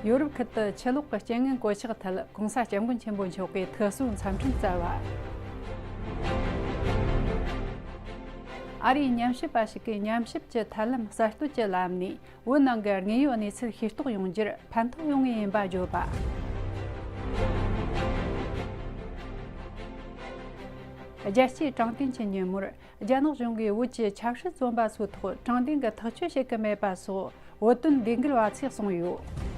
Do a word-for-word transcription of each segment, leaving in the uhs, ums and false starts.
ཡོ་རོབ་ཁུལ་དུ་ཆུ་ལོག་གི་རྐྱེན་ངན་གོད་ཆག་ཐད་༧གོང་ས་༧སྐྱབས་མགོན་ཆེན་པོ་མཆོག་གིས་ཐུགས་གསོའི་འཚམས་འཕྲིན་བསྩལ་བ། ཨ་རིའི་ཉམས་ཞིབ་པ་ཞིག་གིས་ཉམས་ཞིབ་ཀྱི་ཐབས་ལམ་གསར་གཏོད་ཀྱི་ལམ་ནས་བོད་ནང་གི་དངོས་ཡོད་གནས་ཚུལ་ཤེས་རྟོགས་ཡོང་རྒྱུར་ཕན་ཐོགས་ཡོང་ངེས་ཡིན་པ་བརྗོད་པ། རྒྱལ་སྤྱིའི་དྲང་བདེན་གྱི་ཉིན་མོར། རྒྱ་ནག་གཞུང་གིས་བོད་ཀྱི་ཆབ་སྲིད་བཙོན་པ་ཚོའི་ཐོག་དྲང་བདེན་གྱི་ཐག་གཅོད་བྱེད་ཀྱི་མེད་པ་སོགས་བོད་དོན་ལས་འགུལ་བ་ཚོས་གསུངས་ཡོད།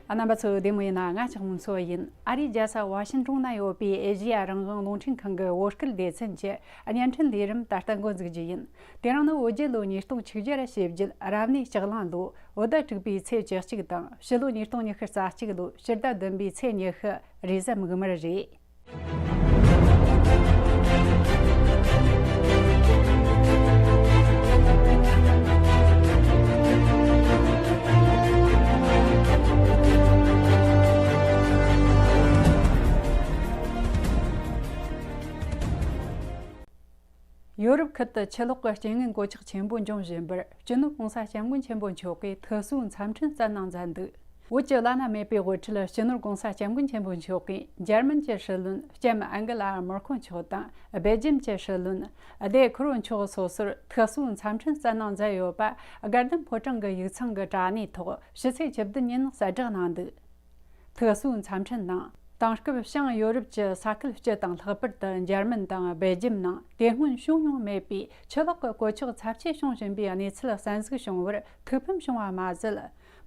རྣམ་པ་ཚོ་བདེ་མོ་ཡིན་ན། ང་ལྕགས་མོ་མཚོ་ཡིན། ཨ་རིའི་རྒྱལ་ས་ཝ་ཤིན་ཏོན་ན་ཡོད་པའི་ཨེ་ཤེ་ཡ་རང་དབང་རླུང་འཕྲིན་ཁང་གི་བོད་སྐད་སྡེ་ཚན་གྱི་བརྙན་འཕྲིན་ལས་རིམ་ད་ལྟ་འགོ་འཛུགས་རྒྱུ་ཡིན། དེ་རིང་ནི་བོད་རྒྱལ་ལོ་ཉིས་སྟོང་ཆིག་བརྒྱ་བཞི་བཅུ་ཞེ་བརྒྱད། རབ་གནས་ལྕགས་གླང་ལོ་བོད་ཟླ་དྲུག་པའི་ཚེས་བཅུ་གཅིག་དང་། ཕྱི་ལོ་ཉིས་སྟོང་ཉི་ཤུ་རྩ་གཅིག་ལོ་ཕྱི་ཟླ་བདུན་པའི་ཚེས་ཉི་ཤུ། རེས་གཟའ་མིག་དམར་རེད། ཡོ་རོབ་ཁུལ་དུ་ཆུ་ལོག་གི་རྐྱེན་ངན་གོད་ཆག་ཆེན་པོ་འབྱུང་བཞིན་པར། སྤྱི་ནོར་༧གོང་ས་༧སྐྱབས་མགོན་ཆེན་པོ་མཆོག་གིས་ཐུགས་གསོའི་འཚམས་འཕྲིན་བསྩལ་གནང་མཛད་འདུག། བོད་ཀྱི་བླ་ན་མེད་པའི་དབུ་ཁྲིད་སྤྱི་ནོར་༧གོང་ས་༧སྐྱབས་མགོན་ཆེན་པོ་མཆོག་གིས་འཇར་མན་གྱི་སྲིད་བློན་ལྕམ་ཨན་གེ་ལ་མར་ཁོ་མཆོག་དང་། སྦེལ་ཇམ་གྱི་སྲིད་བློན་ལྡེ་ཁུ་རོ་མཆོག་སོ་སོར་ཐུགས་གསོའི་འཚམས་འཕྲིན་བསྩལ་གནང་མཛད་ཡོད་པ་དགའ་ལྡན་ཕོ་བྲང་གི་ཡིག་ཚང་གི་དྲ་གནས་ཐོག་ཕྱི་ཚེས་བཅུ་བདུན་ཉིན་གསལ་བསྒྲགས་གནང་འདུག། ཐུགས་གསོའི་འཚམས་འཕྲིན་ནང་། དེང་སྐབས་བྱང་ཡོ་རོབ་ཀྱི་ས་ཁུལ་སྤྱི་དང་། ལྷག་པར་དུ་འཇར་མན་དང་སྦེལ་ཇམ་ནང་དེ་སྔོན་བྱུང་མྱོང་མེད་པའི་ཆུ་ལོག་གི་གོད་ཆག་ཚབས་ཆེ་བྱུང་བཞིན་པའི་གནས་ཚུལ་གསན་གཟིགས་བྱུང་བར་ཐུགས་ཕམ་བྱུང་བ་མ་ཟད།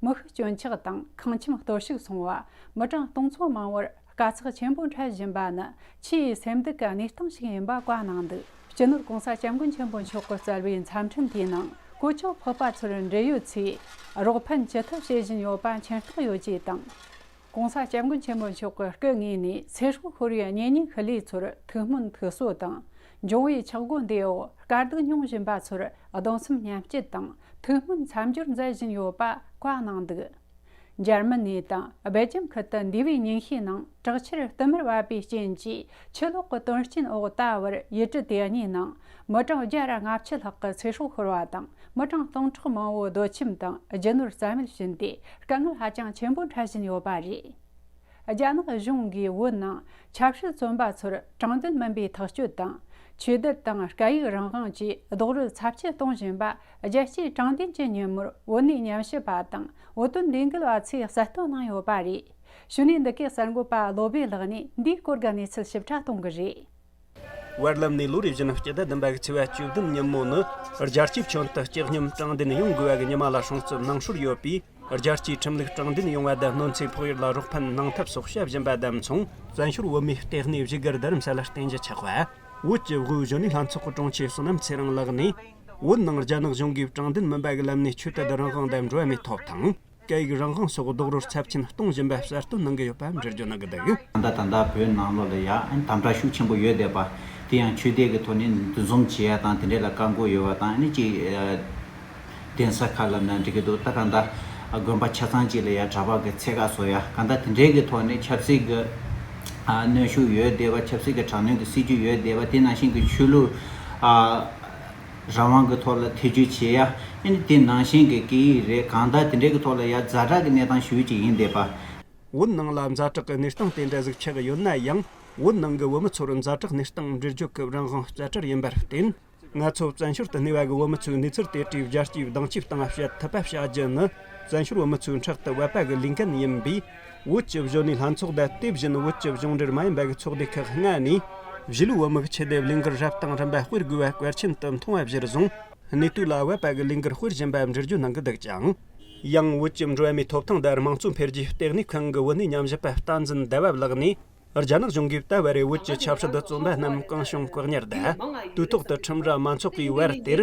མི་ཤི་གྱོན་ཆག་དང་ཁང་ཁྱིམ་གཏོར་བཤིག་སོང་བ། མི་གྲངས་སྟོང་ཚོ་མང་བོར་དཀའ་ཚེགས་ཆེན་པོ་འཕྲད་བཞིན་པ་ནི་ཆེས་སེམས་སྡུག་གི་གནས་སྟངས་ཤིག་ཡིན་པ་བཀའ་གནང་འདུག། སྤྱི་ནོར་༧གོང་ས་༧སྐྱབས་མགོན་ཆེན་པོ་མཆོག་གིས་བསྩལ་བའི་འཚམས་འཕྲིན་དེའི་ནང་། གོད་ཆག་ཕོག་པ་ཚོར་འབྲེལ་ཡོད་ཚོས་རོགས་ཕན་ཅི་ཐུབ་བྱེད་བཞིན་ཡོད་པ་མཁྱེན་རྟོགས་ཡོད་ཅེས་དང་། ༧གོང་ས་༧སྐྱབས་མགོན་ཆེན་པོ་མཆོག་གི་སྐུ་དངོས་ནས་ཚེ་སྲོག་ཤོར་བའི་གཉེན་ཉེ་ཤི་ལུས་ཚོར་ཐུགས་སྨོན་ཐུགས་གསོ་དང་། འབྱུང་བའི་ཆག་སྒོ་འདིའི་འོག་དཀའ་སྡུག་མྱོང་བཞིན་པ་ཚོར་གདུང་སེམས་མཉམ་སྐྱེད་དང་། ཐུགས་སྨོན་མཚམས་སྦྱོར་མཛད་བཞིན་ཡོད་པ་བཀའ་གནང་འདུག། འཇར་མ་ནི་དང་སྦེལ་ཇམ་ཁུལ་དུ་འདས་པའི་ཉིན་ཤས་ནང་དྲག་ཆར་བསྟུད་མར་བབས་པའི་རྐྱེན་གྱིས། ཆུ་ལོག་གི་དོན་རྐྱེན་འོག་ད་བར་ཡུལ་གྲུ་དེ་གཉིས་ནང་མི་གྲངས་བརྒྱ་ར་ལྔ་བཅུ་ལྷག་གི་ཚེ་སྲོག་ཤོར་བ་དང་། མི་གྲངས་སྟོང་ཕྲག་མང་བོ་སྡོད་ཁྱིམ་དང་རྒྱུ་ནོར་རྩ་མེད་ཕྱིན་ཏེ། དཀའ་ངལ་ཧ་ཅང་ཆེན་པོ་འཕྲད་བཞིན་ཡོད་པ་རེད། རྒྱ་ནག་གཞུང་གིས་བོད་ནང་ཆབ་སྲིད་བཙོན་པ་ཚོར་དྲང་བདེན་མིན་པའི་ཐག་གཅོད་དང་། ཆོས་དད་དང་སྐད་ཡིག་རང་དབང་བཅས་རྡོག་རོལ་ཚབས་ཆེ་གཏོང་བཞིན་པ། རྒྱལ་སྤྱིའི་དྲང་བདེན་གྱི་ཉིན་མོར་བོད་ནས་ཉམས་ཞིབ་པ་དང་བོད་དོན་ལས་འགུལ་བ་ཚོས་གསལ་སྟོན་གནང་ཡོད་པ་རེད། གཞུག་ནས་འདི་གའི་གསར་འགོད་པ་བློ་བྷེ་ལགས་ནས་འདིའི་སྐོར་གྱི་གནས་ཚུལ་ཞིབ་ཕྲ་གཏོང་གི་རེད། བར་ལམ་ནས་ལོ་རེ་བཞིན་སྤྱི་ཟླ་བདུན་པ་གི་ཚེས་པ་བཅུ་བདུན་ཉིན་མོ་ནི། རྒྱལ་སྤྱིའི་ཁྱོན་དུ་སྤྱི་སྙོམས་དྲང་བདེན་ཡོང་དགོས་པ་གི་ཉི་མ་ལ་སྲུང་བརྩི་གནང་སྲོལ་ཡོད་པས། རྒྱལ་སྤྱིའི་ཁྲིམས་ལུགས་དྲང་བདེན་ཡོང་བ་དང་། གནོད་འཚེ་ཕོག་ཡུལ་ལ་རོགས་ཕན་གནང་ཐབས་སོགས་བྱ་བཞིན་པ་དང་མཚུངས། བཙན་བྱོལ་བོད་མིའི་ལྟེ་གནས་བཞུགས་སྒར་རྡ་རམ་ས་ལར་རྟེན་གཞི་ཆགས་པ། བོད་ཀྱི་དབུས་གཞོན་ནུའི་ལྷན་ཚོགས་ཀྱི་དྲུང་ཆེ་བསོད་ནམས་ཚེ་རིང་ལགས་ནས། བོད་ནང་རྒྱ་ནག་གཞུང་གིས་དྲང་བདེན་མིན་པ་གི་ལམ་ནས་ཆོས་དད་རང་དབང་དང་འགྲོ་བ་མིའི་ཐོབ་ཐང་། སྐད་ཡིག་རང་དབང་སོགས་རྡོག་རོལ་ཚབས་ཆེན་གཏོང་བཞིན་པ་གསལ་སྟོན་གནང་གི་ཡོད་པ་འགྲེལ་བརྗོད་གནང་གི་འདུག། ད་ལྟ་ད་ལྟ་བོད་ནང་ལོགས་ལ་ཡ་ཨ་ནི་དམ་དྲག་ཤུགས་ཆེན་པོ་ཡོད་བསྡད་པ། དེ་ཡང་ཆོས་དད་ཀྱི་ཐོག་ནས་འདུ་འཛོམས་བྱེད་ཡ་དང་དེ་འདྲས་ལ་བཀག་འགོག་ཡོད་པ་དང་། ཨ་ནི་ཅིག་ཨ་གདན་ས་ཁག་ལབ་ན་འགྲིག་གི་འདུག། ད་གང་ལྟར་དགོན་པ་ཆ་ཚང་གཅིག་ལ་ཡ་གྲྭ་པ་གི་ཚད་བཀག་བཟོ་ཡ། གང་ལྟར་དེ་འདྲས་ཀྱི་ཐོག་ནས་ཆབ་སྲིད་ཀྱི་ཨ་གནོན་ཤུགས་ཡོད་བསྡད་པ། ཆབ་སྲིད་ཀྱི་དྲག་གནོན་གྱི་སྲིད་ཇུས་ཡོད་བསྡད་པ། དེ་ནང་བཞིན་གྱི་ཆོས་ལུགས་ཨ་རང་དབང་གི་ཐོག་ལ་ཐེ་ཇུས་བྱེད་ཡ། ཨ་ནི་དེ་ནང་བཞིན་གྱི་སྐད་ཡིག་རེད། གང་ལྟར་དེ་འདྲས་ཀྱི་ཐོག་ལ་ཡ་ཛ་དྲག་གི་གནས་སྟངས་ཞེ་པོ་ཅིག་ཡིན་བསྡད་པ། བོད་ནང་ལ་ཛ་དྲག་གི་གནས་སྟངས་དེ་འདྲ་ཟིག་ཆགས་ཡོད་ན་ཡང་། བོད་ནང་གི་བོད་མི་ཚོར་ཛ་དྲག་གནས་སྟངས་འགྲེལ་བརྗོད་སྐབས་རང་དབང་རྩད་བྲལ་ཡིན་པར་བརྟེན། ང་ཚོ་བཙན་བྱོལ་དུ་གནས་པ་གི་བོད་མི་ཚོས་གནས་ཚུལ་དེ་འདྲའི་རྒྱལ་སྤྱིའི་གདེང་ཆའི་སྟེང་བཤད་ཐུབ་པ་བྱ་རྒྱུ་ནི། བཙན་བྱོལ་བོད་མི་ཚོའི་ཕྲག་ཏུ་བབས་པ་གི་ལས་འགན་ཡིན་པས། བོད་ཀྱི་གཞོན་ནུའི་ལྷན་ཚོགས་དང་། དེ་བཞིན་བོད་ཀྱི་གཞུང་འབྲེལ་མ་ཡིན་པ་གི་ཚོགས་སྡེ་ཁག་ལྔ་ནས། གཞིས་ལུས་བོད་མི་གི་ཆེད་དུ་ལས་འགུལ་རབ་དང་རིམ་པ་སྤེལ་དགོས་པ་གལ་ཆེན་དུ་མཐོང་བ་གཞིར་བཟུང་། གནས་དུས་ལ་བབ་པ་གི་ལས་འགུལ་སྤེལ་བཞིན་པ་འགྲེལ་བརྗོད་གནང་གི་འདུག་ཀྱང་། ཡང་། བོད་ཀྱི་འགྲོ་བ་མིའི་ཐོབ་ཐང་དང་དམངས་གཙོ་འཕེལ་རྒྱས་ལྟེ་གནས་ཁང་གི་བོད་གནས་ཉམས་ཞིབ་པ་བསྟན་འཛིན་ཟླ་བ་ལགས་ནས། རྒྱ་ནག་གཞུང་གིས་ད་བར་བོད་ཀྱི་ཆབ་སྲིད་བཙོན་པ་རྣམས་གང་བྱུང་བཀག་ཉར་དང་། དུས་ཐོག་ཏུ་ཁྲིམས་ར་མ་འཚོགས་པའི་བར་དེར།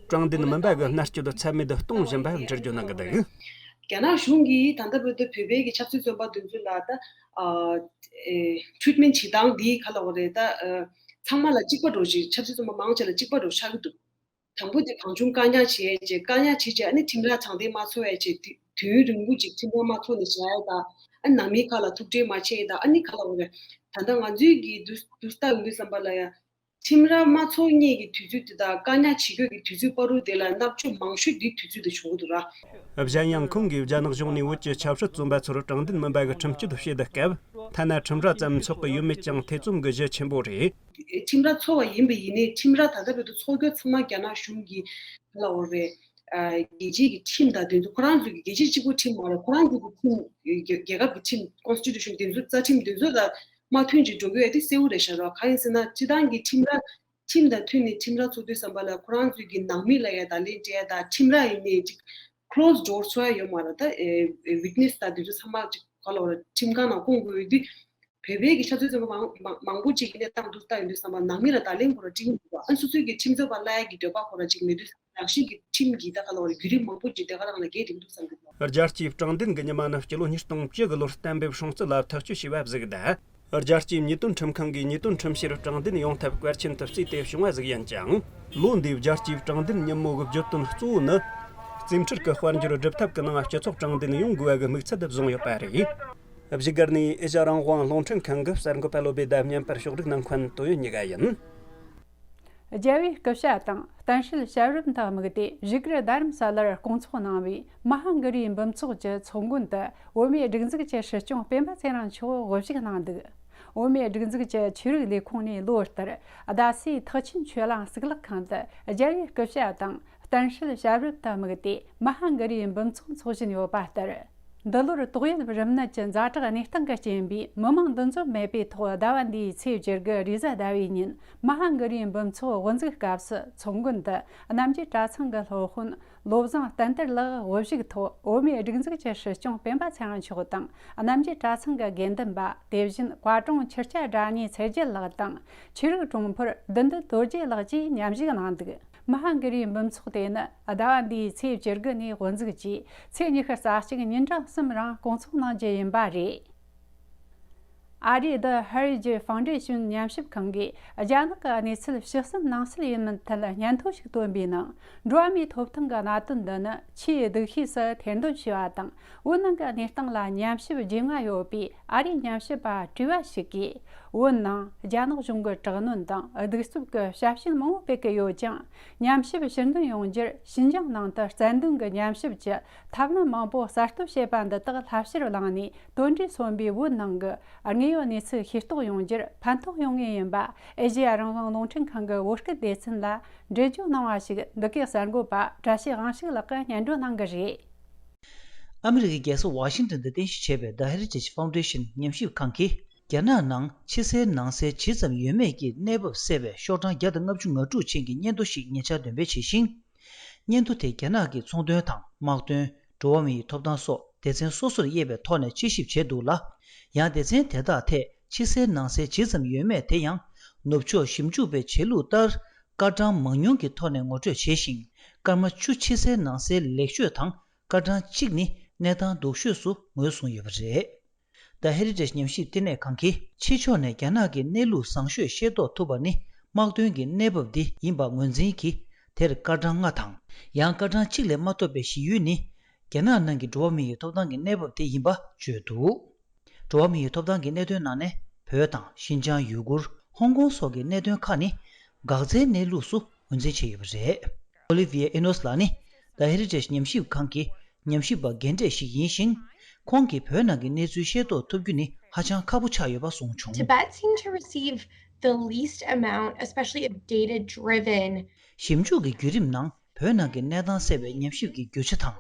དྲང་བདེན་མིན་པ་གི་མནར་གཅོད་ཚད་མེད་གཏོང་བཞིན་པ་འགྲེལ་བརྗོད་གནང་གི་འདུག། རྒྱ་ནག་གཞུང་གིས་ད་ལྟ་བར་དུ་བོད་པའི་གི་ཆབ་སྲིད་བཙོན་པ་དེ་ཚོ་ལ་ད་ཨ་ཨེ་ཊི་རིཊ་མེན་ཊི་བྱེད་སྟངས་འདི་ག་ལབ་དགོས་རེད། ད་ཨ་ཚང་མ་ལ་གཅིག་པ་འདྲ་ཞིག། ཆབ་སྲིད་བཙོན་པ་མང་ཆེ་ལ་གཅིག་པ་འདྲ་ཆགས་ཀྱི་འདུག། དང་པོ་དེ་གང་བྱུང་བཀག་ཉར་བྱས་རྗེས། བཀག་ཉར་བྱས་རྗེས་ཨ་ནི་ཁྲིམས་ར་དྲང་བདེན་མ་འཚོགས་པའི་རྗེས། དུས་དུས་ཡུན་རིང་པོ་ཅིག་ཁྲིམས་ར་མ་འཚོགས་ནས་བཞག་ཡ་དང་། ཨ་ནི་ནང་མིའི་ཁ་ལ་ཐུག་འཕྲད་མ་བྱས་ཡ་དང་། ཨ་ནི་ག་ལབ་དགོས་རེད། ད་ལྟ་ང་ཚོའི་གི་དུས་དུས་ལྟ་ཡོང་དུས་ཙམ་པ་ལ་ཡ། ཁྲིམས་ར་དམར་ཚོགས་གཉིས་ཀྱི་དུས་ཚོད་དེ་དང་བཀག་ཉར་བྱེད་དགོས་ཀྱི་དུས་ཚོད་བར་དུ་དེ་ལ་མནར་གཅོད་མང་ཤོས་འདི་དུས་ཚོད་དུ་བྱུང་གི་འདུག་ར། གཞན་ཡང་ཁོང་གིས་རྒྱ་ནག་གཞུང་ནས་བོད་ཀྱི་ཆབ་སྲིད་བཙོན་པ་ཚོར་དྲང་བདེན་མིན་པ་གི་ཁྲིམས་གཅོད་བྱེད་བསྡད་སྐབས། ཐ་ན་ཁྲིམས་ར་ཙམ་འཚོགས་ཀྱི་ཡོད་མེད་ཀྱང་ཐེ་ཚོམ་གྱི་གཞི་ཆེན་པོ་རེད། ཁྲིམས་ར་ཚོགས་པ་ཡིན་པ་ཡིན་ནའི་ཁྲིམས་ར་ད་ལྟ་བར་དུ་ཚོགས་རྒྱུ་ཚང་མ་རྒྱ་ནག་གཞུང་གིས་ག་ལབ་དགོས་རེད། རྒྱལ་སྤྱིའི་གི་ཁྲིམས་དང་དེ་ཚོ་ཁོ་རང་ཚོའི་གི་རྒྱལ་སྤྱིའི་གཅིག་པུ་ཁྲིམས་མ་རེད། ཁོ་རང་ཚོའི་གི་ཁྲིམས་རྒྱལ་རྒྱལ་ཁབ་ཀྱི་ཁྲིམས་ཀོན་སི་ཊི་ཊུ་ཤན་དེ་ཚོ་རྩ་ཁྲིམས་དེ་ཚོ་ལ་མ་མཐུན་ཅིག་འགྲོ་གི་ཡོད་དེ་གསལ་པོ་རེད་ཤག་ར། གང་ཡིན་ཟེར་ན་སྤྱི་བཏང་གི་ཁྲིམས་ར་ཁྲིམས་དང་མཐུན་ནས་ཁྲིམས་ར་ཚོགས་དུས་ཙམ་པ་ལ་ཁོ་རང་ཚོའི་གི་ནང་མི་ལ་ཡ་བརྡ་ལན་སྤྲད་ཡ་དང་ཁྲིམས་ར་ཡིན་ནའི་ཅིག་ཁོ་ལོ་སི་ཌོར་ཚོ་ཡ་ཡོད་མ་རེད། ད་ཨེ་ཝིཊ་ནེ་སི་དང་དེ་ཚོ་ཚང་མ་ཅིག་ག་ལབ་དགོས་རེད། ཁྲིམས་ཁང་ནང་སྐུང་དགོས་ཡོད་དུས། བོད་པའི་གི་ཆབ་སྲིད་བཙོན་པ་མང་མང་མང་པོ་ཅིག་གི་གནས་སྟངས་འདུག་ལྟ་ཡོང་དུས་ཙམ་པ་ནང་མི་ལ་བརྡ་ལན་ཁོ་རང་སྤྲད་ཀྱི་མི་འདུག་ཨ་སོ་སོའི་གི་ཁྲིམས་རྩོད་པ་གླ་ཡ་གི་འདོད་པ་ཁོ་རང་ཅིག་མེད་དུས་ཙམ་པ་རང་བཞིན་གི་ཁྲིམས་ཀྱི་ད་ག་ལབ་རེད། བརྒྱུད་རིམ་མང་པོ་ཅིག་དེ་ག་རང་ལ་འགལ་འགྲིག་འདུག་བསམ་གི་འདུག་རྒྱལ་སྤྱིའི་དྲང་བདེན་གྱི་ཉི་མ་ནི་སྤྱི་ལོ་ཉིས་སྟོང་བཅུ་གི་ལོར་གཏན་འབེབས་སྲུང་བརྩི་ལ་ཐག་གཅོད་བྱས་པ་ཟིག་དང་། རྒྱལ་སྤྱིའི་ཉེས་དོན་ཁྲིམས་ཁང་གིས་ཉེས་དོན་ཁྲིམས་བཤེར་དྲང་བདེན་ཡོང་ཐབས་གལ་ཆེན་དུ་བརྩིས་ཏེ་བྱུང་བ་ཟིག་ཡིན་ཅིང་། ལོ་འདིའི་རྒྱལ་སྤྱིའི་དྲང་བདེན་ཉིན་མོ་གི་བརྗོད་དོན་གཙོ་བོ་ནི། རྩིས་ཁྲིམས་ཀྱི་དཔལ་འབྱོར་སྒྲུབ་ཐབས་ཀྱི་ནང་སྤྱི་ཚོགས་དྲང་བདེན་ཡོང་དགོས་པ་གི་དམིགས་ཚད་དུ་བཟུང་ཡོད་པ་རེད། བཞུགས་སྒར་ནས་ཨེ་ཤ་རང་དབང་རླུང་འཕྲིན་ཁང་གི་གསར་འགོད་པ་བློ་བྷེ་དང་བརྙན་པར་ཕྱོགས་སྒྲིག་གནང་མཁན་ཏོ་ཡོན་གཉིས་ཀ་ཡིན། རྒྱལ་བའི་སྐུ་ཕྱྭ་དང་བསྟན་སྲིད་ཞབས་རིམ་དང་དམིགས་ཏེ་བཞུགས་སྒར་རྡ་རམ་ས་ལར་སྐོང་ཚོགས་གནང་བའི་མ་ཧཱ་གུ་རུའི་འབུམ་ཚོགས་ཀྱི་ཚོགས་མགོན་དུ་བོད་མིའི་སྒྲིག་འཛུགས་ཀྱི་སྲིད་སྐྱོང་སྤེན་པ་ཚེ་རིང་མཆོག་དབུ་བཞུགས་གནང་འདུག་བོད་མིའི་སྒྲིག་འཛུགས་ཀྱི་ཆོས་རིག་ལས་ཁུངས་ནས་ལོ་ལྟར་རྡ་སའི་ཐེག་ཆེན་ཆོས་གླིང་གཙུག་ལག་ཁང་དུ་རྒྱལ་བའི་སྐུ་ཕྱྭ་དང་བསྟན་སྲིད་ཞབས་རིམ་དུ་དམིགས་ཏེ་མ་ཧཱ་གུ་རུའི་འབུམ་ཚོགས་འཚོགས་བཞིན་ཡོད་པ་ལྟར། འདི་ལོར་ཏོག་དབྱིབས་རིམས་ནད་ཀྱི་ཛ་དྲག་གནས་སྟངས་ཀྱི་རྐྱེན་པས་མི་མང་འདུ་འཛོམས་མེད་པའི་ཐོག་ཟླ་བ་འདིའི་ཚེས་བཅུ་དགུ་རེས་གཟའ་ཟླ་བའི་ཉིན་མ་ཧཱ་གུ་རུའི་འབུམ་ཚོགས་དབུ་འཛུགས་སྐབས་སུ་ཚོགས་མགོན་དུ་རྣམ་རྒྱལ་གྲྭ་ཚང་གི་སློབ་དཔོན་བློ་བཟང་བསྟན་དར་ལགས་དབུ་བཞུགས་ཐོག་བོད་མིའི་སྒྲིག་འཛུགས་ཀྱི་སྲིད་སྐྱོང་སྤེན་པ་ཚེ་རིང་མཆོག་དང་རྣམ་རྒྱལ་གྲྭ་ཚང་གི་དགེ་འདུན་པ། དེ་བཞིན་བཀའ་དྲུང་ཆོས་སྐྱོང་སྒྲ་སྙན་ཚེ་རྒྱལ་ལགས་དང་ཆོས་རིག་དྲུང་འཕར་བདུད་འདུལ་རྡོ་རྗེ་ལགས་ཀྱིས་མཉམ་ཞུགས་གནང་འདུག་མ་ཧཱ་གུ་རུའི་འབུམ་ཚོགས་དེ་ནི་ཟླ་བ་འདིའི་ཚེས་བཅུ་དགུ་ནས་དབུ་འཛུགས་ཀྱིས་ཚེས་ཉི་ཤུ་རྩ་གཅིག་ཉིན་གྲངས་གསུམ་རིང་སྐོང་ཚོགས་གནང་རྒྱུ་ཡིན་པ་རེད། ཨ་རིའི་The Heritage Foundation ཉམས་ཞིབ་ཁང་གིས་རྒྱ་ནག་གི་གནས་ཚུལ་ཕྱི་གསལ་ནང་གསལ་ཡིན་མིན་ཐད་སྙན་ཐོ་ཞིག་བཏོན་པའི་ནང་འགྲོ་བ་མིའི་ཐོབ་ཐང་གི་གནད་དོན་འདི་ནི་ཆེས་སྡུག་ཤོས་སུ་ཐེར་འདོན་བྱས་པ་དང་། བོད་ནང་གི་གནས་སྟངས་ལ་ཉམས་ཞིབ་རྒྱུས་མངའ་ཡོད་པའི་ཨ་རིའི་ཉམས་ཞིབ་པ་བྲེལ་བ་ཞིག་གིས་བོད་ནང་རྒྱ་ནག་གཞུང་གི་དྲག་གནོན་དང་གདུག་རྩུབ་ཀྱི་ཞབས་ཞུ་མང་པོ་སྤེལ་གྱི་ཡོད་ཅིང་། ཉམས་ཞིབ་ཕྱིར་འདོན་ཡོང་རྒྱུར་ཞིན་ཅང་ནང་དུ་རྩལ་འདོན་གྱི་ཉམས་ཞིབ་ཀྱི་ཐབས་ལམ་མང་པོ་གསར་གཏོད་བྱས་པ་འདི་དག་བསླབ་བྱར་བླངས་ནས་དོན་འབྲས་མཚོན་པའི་བོད་ནང་གི་དངོས་ཡོད་གནས་ཚུལ་ཤེས་རྟོགས་ཡོང་རྒྱུར་ཕན་ཐོགས་ཡོང་ངེས་ཡིན་པ་ཨེ་ཤེ་ཡ་རང་དབང་རླུང་འཕྲིན་ཁང་གི་བོད་སྐད་སྡེ་ཚན་ལ་འགྲེལ་བརྗོད་གནང་བ་ཞིག་འདི་གའི་གསར་འགོད་པ་བཀྲ་ཤིས་དབང་ཕྱུག་ལགས་ཀྱིས་སྙན་སྒྲོན་གནང་གི་རེད། ཨ་མི་རི་ཀའི་རྒྱལ་ས་ཝ་ཤིང་ཏོན་དུ་རྟེན་གཞི་བྱས་པའི་The Heritage Foundation ཉམས་ཞིབ་ཁང་གིས། རྒྱ་ནག་ནང་ཕྱི་གསལ་ནང་གསལ་ཇི་ཙམ་ཡོད་མེད་ཀྱི་གནས་བབ་གསལ་བའི་ཤོག་གྲངས་བརྒྱ་དང་ལྔ་བཅུ་ང་དྲུག་ཅན་གྱི་སྙན་ཐོ་ཞིག་ཉེ་ཆར་འདོན་སྤེལ་བྱས་ཤིང་། སྙན་ཐོ་དེ་རྒྱ་ནག་གི་ཚོང་དོན་དང་དམག་དོན། འགྲོ་བ་མིའི་ཐོབ་ཐང་སོགས་སྡེ་ཚན་སོ་སོར་དབྱེ་བའི་ཐོག་ནས་དཔྱད་ཞིབ་བྱས་འདུག་ལ། ཡང་སྡེ་ཚན་དེ་དག་ཐད་ཕྱི་གསལ་ནང་གསལ་ཇི་ཙམ་ཡོད་མེད་དེ་ཡང་། ནུབ་ཕྱོགས་ཞིབ་འཇུག་པའི་བྱེད་ལུགས་ལྟར། སྐར་གྲངས་མང་ཉུང་གི་ཐོག་ནས་ངོ་སྤྲོད་བྱས་ཤིང་། སྐར་མ་བཅུ་ཕྱི་གསལ་ནང་གསལ་ལེགས་ཤོས་དང་། སྐར་གྲངས་གཅིག་ནི་གནས་སྟངས་སྡུག་ཤོས་སུ་ངོས་བཟུང་ཡོད་པ་རེད། The Heritage ཉམས་ཞིབ་བསྟི་གནས་ཁང་གིས་ཕྱི་ཕྱོགས་ནས་རྒྱ་ནག་གི་གནས་ལུགས་བཟང་ཤོས་ཤེས་རྟོགས་ཐུབ་པ་ནི་དམག་དོན་གྱི་གནས་བབ་འདི་ཡིན་པ་ངོས་འཛིན་གྱིས། དེར་སྐར་གྲངས་ལྔ་དང་། ཡང་སྐར་གྲངས་གཅིག་ལས་མ་ཐོབ་པའི་གཞི་ཡུལ་ནི། རྒྱ་ནག་ནང་གི་འགྲོ་བ་མི་ཡི་ཐོབ་ཐང་གི་གནས་བབ་དེ་ཡིན་པ་བརྗོད་འདུག་འགྲོ་བ་མི་ཡི་ཐོབ་ཐང་གི་གནད་དོན་ནང་ནས་བོད་དང་ཤིན་ཅང་ཡུ་གུར། ཧོང་ཀོང་སོགས་ཀྱི་གནད་དོན་ཁག་ནི། འགག་རྩའི་གནས་ལུགས་སུ་ངོས་འཛིན་བྱས་ཡོད་པ་རེད། Olivia Enos ལགས་ནི། The Heritage ཉམས་ཞིབ་ཁང་གི་ཉམས་ཞིབ་པ་རྒན་གྲས་ཤིག་ཡིན་ཞིང་། ཁོང་གིས་བོད་ནང་གི་གནས་ཚུལ་ཤེས་རྟོགས་ཐུབ་རྒྱུ་ནི་ཧ་ཅང་ཁག་པོ་ཆགས་ཡོད་པ་གསུངས་བྱུང་། Tibet seemed to receive the least amount, especially of data-driven. ཞིབ་འཇུག་གི་བརྒྱུད་རིམ་ནང་བོད་ནང་གི་གནས་སྟངས་གསལ་བའི་ཉམས་ཞིབ་ཀྱི་རྒྱུ་ཆ་དང་།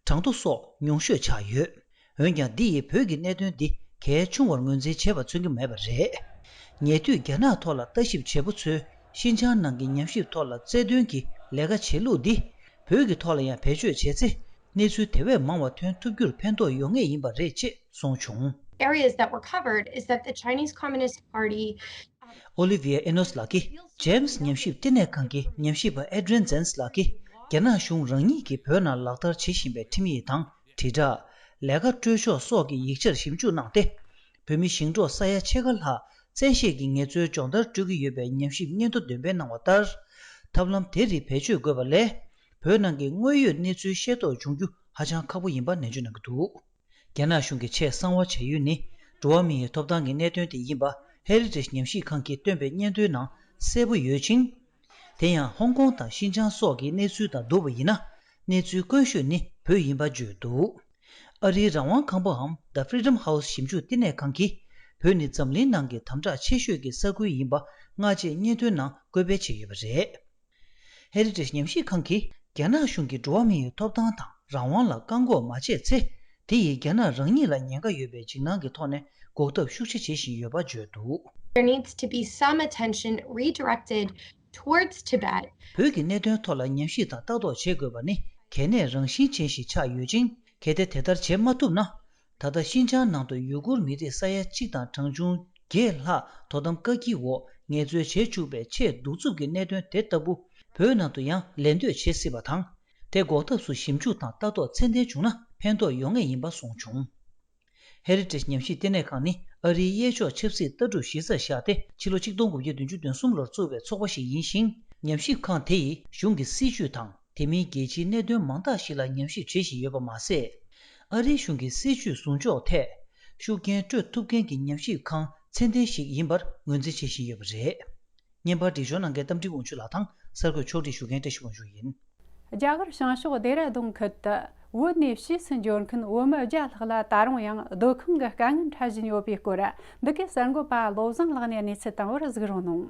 གྲངས་ཐོ་སོགས་ཉུང་ཤོས་ཆགས་ཡོད། འོན་ཀྱང་འདི་ཡིས་བོད་ཀྱི་གནད་དོན་འདི་གལ་ཆུང་བར་ངོས་འཛིན་བྱེད་པ་མཚོན་གྱི་མེད་པ་རེད། ཉེ་དུས་རྒྱ་ནག་ཐོག་ལ་ལྟ་ཞིབ་བྱེད་པོ་ཚོས་ཤིན་ཅང་ནང་གི་ཉམས་ཞིབ་ཐོག་ལ་རྩལ་འདོན་གྱི་ལས་ཀ་བྱེད་ལུགས་འདི། བོད་ཀྱི་ཐོག་ལ་ཡང་བེད་སྤྱོད་བྱས་ཚེ། གནས་ཚུལ་དེ་བས་མང་བ་ཐོན་ཐུབ་རྒྱུར་ཕན་ཐོགས་ཡོང་ངེས་ཡིན་པ་རེད་ཅེས་གསུངས་བྱུང་། Areas that were covered is that the Chinese Communist Party. Olivia Enos ལགས་ཀྱིས་James ཉམས་ཞིབ་བསྟི་གནས་ཁང་གི་ཉམས་ཞིབ་པ་Adrian Zenz ལགས་ཀྱིས། རྒྱ་ནག་གཞུང་རང་ཉིད་ཀྱིས་བོད་ནང་ལག་བསྟར་བྱེད་བཞིན་པའི་ཁྲིམས་ཡིག་དང་། དྲིལ་བསྒྲགས། ལས་ཀ་སྤྲོད་ཕྱོགས་སོགས་ཀྱི་ཡིག་ཆར་ཞིབ་འཇུག་གནང་སྟེ། བོད་མི་ཞིང་འབྲོག་ས་ཡ་ཕྱེད་ཀ་ལྷག་བཙན་ཤེད་ཀྱིས་ངལ་རྩོལ་སྦྱོང་བརྡར་སྤྲོད་ཀྱི་ཡོད་པའི་ཉམས་ཞིབ་སྙན་ཐོ་འདོན་སྤེལ་གནང་བ་ལྟར། ཐབས་ལམ་དེ་རིགས་བེད་སྤྱོད་དགོས་པ་ལས། བོད་ནང་གི་དངོས་ཡོད་གནས་ཚུལ་ཤེས་རྟོགས་བྱུང་རྒྱུ་ཧ་ཅང་ཁག་པོ་ཡིན་པ་ནན་བརྗོད་གནང་གི་འདུག་རྒྱ་ནག་གཞུང་གི་ཆེས་གསང་བ་བྱ་ཡུལ་ནི། འགྲོ་བ་མིའི་ཐོབ་ཐང་གི་གནད་དོན་དེ་ཡིན་པ། Heritage ཉམས་ཞིབ་ཁང་གིས་བཏོན་པའི་སྙན་ཐོའི་ནང་ གསལ་པོ་ཡོད་ཅིང་། དེ་ཡང་ཧོང་ཀོང་དང་ཤིན་ཅང་སོགས་ཀྱི་གནས་ཚུལ་དང་བསྡུར་བ་ཡིན་ན། གནས་ཚུལ་དཀོན་ཤོས་ནི་བོད་ཡིན་པ་བརྗོད་འདུག་ཨ་རིའི་རང་དབང་ཁང་པའམ་The Freedom House ཞིབ་འཇུག་བསྟི་གནས་ཁང་གིས། བོད་ནི་འཛམ་གླིང་ནང་གི་དམ་དྲག་ཆེ་ཤོས་ཀྱི་ས་ཁུལ་ཡིན་པ་སྔ་རྗེས་སྙན་ཐོའི་ནང་བཀོད་སྤེལ་བྱས་ཡོད་པ་རེད། ཧེ་རི་ཊེཇ་ཉམས་ཞིབ་ཁང་གིས། རྒྱ་ནག་གཞུང་གིས་འགྲོ་བ་མིའི་ཐོབ་ཐང་དང་རང་དབང་ལ་བཀག་འགོག་མ་བྱས་ཚེ། དེ་ཡིས་རྒྱ་ནག་རང་ཉིད་ལ་ཉེན་ཁ་ཡོད་པའི་འཇིགས་སྣང་གི་ཐོག་ནས་འགོག་ཐབས་ཤུགས་ཆེ་བྱེད་བཞིན་ཡོད་པ་བརྗོད་འདུག There needs to be some attention redirected towards Tibet. བོད་ཀྱི་གནད་དོན་ཐོག་ལ་ཉམས་ཞིབ་དང་ལྟ་རྟོག་བྱེད་དགོས་པ་ནི་གལ་གནད་རང་བཞིན་ཅན་ཞིག་ཆགས་ཡོད་ཅིང་། གལ་ཏེ་དེ་ལྟར་བྱེད་མ་ཐུབ་ན། ད་ལྟ་ཤིན་ཅང་ནང་དུ་ཡུ་གུར་མི་རིགས་ས་ཡ་གཅིག་དང་གྲངས་ཆུང་བརྒྱད་ལྷག་དོ་དམ་བཀག་སྐྱིལ་འོག་ངལ་རྩོལ་བྱེད་བཅུག་པའི་ཆེས་གདུག་རྩུབ་ཀྱི་གནད་དོན་དེ་ལྟ་བུ་བོད་ནང་དུ་ཡང་ལེན་འདོད་བྱེད་སྲིད་པ་དང་། དེ་འགོག་ཐབས་སུ་ཞིབ་འཇུག་དང་ལྟ་རྟོག་ཚད་ལྡན་བྱུང་ན་ཕན་ཐོགས་ཡོང་ངེས་ཡིན་པ་གསུངས་བྱུང་། ཧེ་རི་ཊེཇ་ཉམས་ཞིབ་ལྟེ་གནས་ཁང་ནི་ཨ་རིའི་གཡས་ཕྱོགས་ཆབ་སྲིད་ལྟ་གྲུབ་གཞི་རྩར་བཞག་སྟེ། ཕྱི་ལོ་ཆིག་སྟོང་དགུ་བརྒྱ་བདུན་ཅུ་དོན་གསུམ་ལོར་བཙུགས་པའི་ཚོགས་པ་ཞིག་ཡིན་ཞིང་། ཉམས་ཞིབ་ཁང་དེ་ཡིས་གཞུང་གི་སྲིད་བྱུས་དང་། དེ་མིན་རྒྱལ་སྤྱིའི་གནད་དོན་མང་དག་ཞིག་ལ་ཉམས་ཞིབ་བྱེད་བཞིན་ཡོད་པ་མ་ཟད། ཨ་རིའི་གཞུང་གི་སྲིད་བྱུས་བཟུང་ཕྱོགས་ཐད་ཤུགས་རྐྱེན་སྤྲོད་ཐུབ་མཁན་གྱི་ཉམས་ཞིབ་ཁང་ཚད་ལྡན་ཞིག་ཡིན་པར་ངོས་འཛིན་བྱེད་བཞིན་ཡོད་པ་རེད། བརྙན་པར་སྒྲིག་སྦྱོར་གནང་མཁན་རྟ་མགྲིན་དབང་ཕྱུག་ལགས་དང་། གསར་འགོད་ཕྱོགས་སྒྲིག་ཞུ་མཁན་བཀྲ་ཤིས་དབང་ཕྱུག་ཡིན། རྒྱ་གར་བྱང་ཕྱོགས་ལྡེ་ར་ལྡུན་ཁུལ་དུ་བོད་ནས་ཕྱིས་སུ་འབྱོར་མཁན་བོད་མི་བརྒྱ་ལྷག་ལ་ད་རུང་ཡང་སྡོད་ཁང་གི་དཀའ་ངལ་འཕྲད་བཞིན་ཡོད་པའི་སྐོར། འདི་གའི་གསར་འགོད་པ་བློ་བཟང་ལགས་ནས་གནས་ཚུལ་བཏང་བར་གཟིགས་རོགས་གནང་།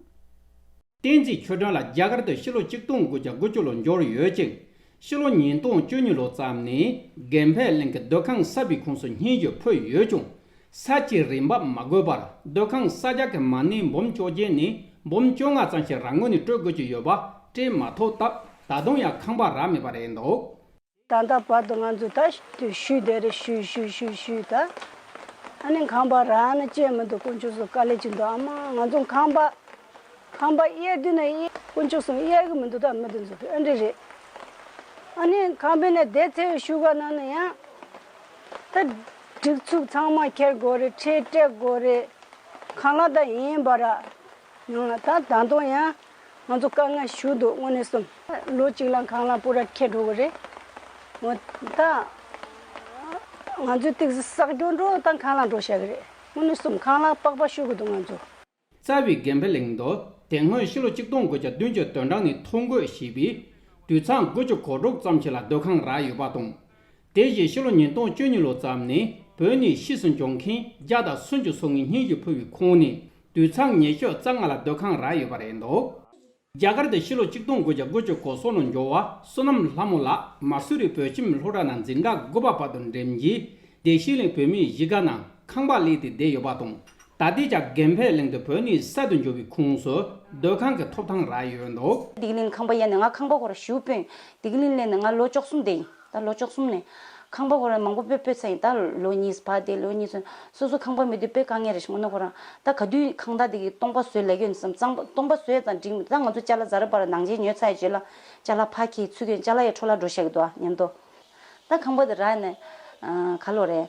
བསྟན་འཛིན་ཆོས་སྒྲོན་ལགས་རྒྱ་གར་དུ་ཕྱི་ལོ་ཆིག་སྟོང་དགུ་བརྒྱ་དགུ་བཅུ་ལོར་འབྱོར་ཡོད་ཅིང་། ཕྱི་ལོ་ཉིས་སྟོང་བཅུ་གཉིས་ལོ་ཙམ་ནས་དགེ་འཕེལ་གླིང་གི་སྡོད་ཁང་གསར་པའི་ཁོངས་སུ་སྙན་ཞུ་ཕུལ་ཡོད་ཀྱང་། ས་ཆའི་རིན་འབབ་མ་དགོས་པར་སྡོད་ཁང་གསར་རྒྱག་གི་མ་དངུལ་འབུམ་བཅོ་བརྒྱད་ནས་འབུམ་བཅོ་ལྔ་ཙམ་ཞིག་རང་ངོས་ནས་སྤྲོད་དགོས་ཀྱི་ཡོད་པ་སྤྲད་མ་ཐུབ་སྟབས། ད་དུང་ཡང་ཁང་པ་རག་མེད་པ་རེད་འདུག་ད་ལྟ་བར་དུ་ང་ཚོ་ད་ཞུས་བསྡད་རེད། ཞུས་ཞུས་ཞུས་ཞུས་ད། ཨ་ནི་ཁང་པ་རག་ན་ཅི་མི་འདུག་དཀོན་མཆོག་གསུམ་དཀའ་ལས་ཅིག་འདུག་ཨ་མ་ང་ཚོ་ཁང་པ་ཁང་པ་གཡར་དུས་ན་གཡར་དཀོན་མཆོག་གསུམ་གཡར་གི་མི་འདུག་ད་མི་དེ་ཚོ་ཨ་འདྲ་རེད། ཨ་ནི་ཁང་པའི་ནང་བསྡད་ཚེ་བཞུགས་ག་ན་ན་ཡང་ད་སྒྲིག་ཚུགས་ཚང་མ་འཁྱེར་དགོས་རེད། ཁྲལ་སྤྲད་དགོས་རེད། ཁང་གླ་ད་ཡིན་པ་ར། ཡང་ད་ད་དུང་ཡང་ང་ཚོ་དཀའ་ངལ་ཞུ་འདུག་དངོས་གནས་སོང་། ལོ་གཅིག་ལ་ཁང་གླ་པུ་ར་ཁྱེར་འགྲོ་གི་རེད། འོ་ད་ང་ཚོའི་ཏིག་ཙི་བསགས་རྒྱུ་འགྲོ་ད་ཁང་གླ་འགྲོ་བཞག་གི་རེད། དངོས་གནས་སོང་ཁང་གླ་པགས་པ་ཞུ་གི་འདུག་ང་ཚོ། རྩ་བའི་དགེ་འཕེལ་གླིང་དུ་དེ་སྔོན་ཕྱི་ལོ་ཆིག་སྟོང་དགུ་བརྒྱ་བདུན་ཅུ་དོན་གྲངས་ནས་ཐོ་འགོད་བྱས་པའི་དུད་ཚང་དགུ་བཅུ་གོ་དྲུག་ཙམ་ཞིག་ལ་སྡོད་ཁང་རག་ཡོད་པ་དང་། དེ་བཞིན་ཕྱི་ལོ་ཉིས་སྟོང་བཅུ་གཉིས་ལོ་ཙམ་ནས་བོད་ནས་ཕྱིས་སུ་འབྱོར་མཁན་བརྒྱ་དང་སུམ་ཅུ་སོ་ལྔའི་སྙན་ཞུ་ཕུལ་བའི་ཁོངས་ནས་དུད་ཚང་ཉི་ཤུ་རྩ་ལྔ་ལ་སྡོད་ཁང་རག་ཡོད་པ་རེད་འདུག་རྒྱ་གར་དུ་ཕྱི་ལོ་ཆིག་སྟོང་དགུ་བརྒྱ་དགུ་བཅུ་གོ་གསུམ་ལོར་འབྱོར་བ་བསོད་ནམས་ལྷ་མོ་ལགས་མ་སུ་རི་བོད་ཁྱིམ་སློབ་གྲྭ་ནང་འཛིན་གྲྭ་དགུ་པ་བར་དུ་འགྲིམས་རྗེས། བདེ་ཆེན་གླིང་བོད་མིའི་གཞིས་ཀ་ནང་ཁང་པ་གླས་ཏེ་བསྡད་ཡོད་པ་དང་། ད་ལྟའི་ཆར་དགེ་འཕེལ་གླིང་དུ་བོད་ནས་གསར་དུ་འབྱོར་བའི་ཁོངས་སུ་སྡོད་ཁང་གི་ཐོབ་ཐང་རག་ཡོད་འདུག་བདེ་ཆེན་གླིང་ཁང་པ་གཡར་ནས་ང་ཁང་པ་ཁོ་ར་ཞུ་སྤོས། བདེ་ཆེན་གླིང་ལ་ནས་ང་ལོ་བཅུ་གསུམ་བསྡད་ཡིན། ད་ལོ་བཅུ་གསུམ་ནས་ཁང་པ་ཁོ་ར་མང་པོ་སྤོས་སྤོས་ཚར་ཡིན། ད་ལོ་གཉིས་ཕར་བསྡད། ལོ་གཉིས་ཚུན་སོ་སོ་ཁང་པ་མེད་དུས་དཔེ་དཀའ་ངལ་རེད་ཤག་དངོས་གནས་ཁོ་རང་ད་ག་དུས་ཁང་བདག་དེ་གིས་སྟོང་པ་བཟོས་ལབ་ཀྱི་ཡོད་བསམ། གཙང་པ་སྟོང་པ་བཟོས་ཙང་འགྲིག་མི་འདུག་ད་ང་ཚོ་ཅ་ལག་ཛ་ར་པ་ར་ནང་ཆེན་ཉོས་ཚར་ཡོད་རྗེས་ལ་ཅ་ལག་ཕར་འཁྱེར་ཚུར་འཁྱེར་ཅ་ལག་ཡང་འཕྲོ་བརླག་འགྲོ་བཞག་གི་འདུག་ཨ་མཉམ་དུ། ད་ཁང་པ་དེ་རག་ནས་ཨ་ག་ལོ་རེད།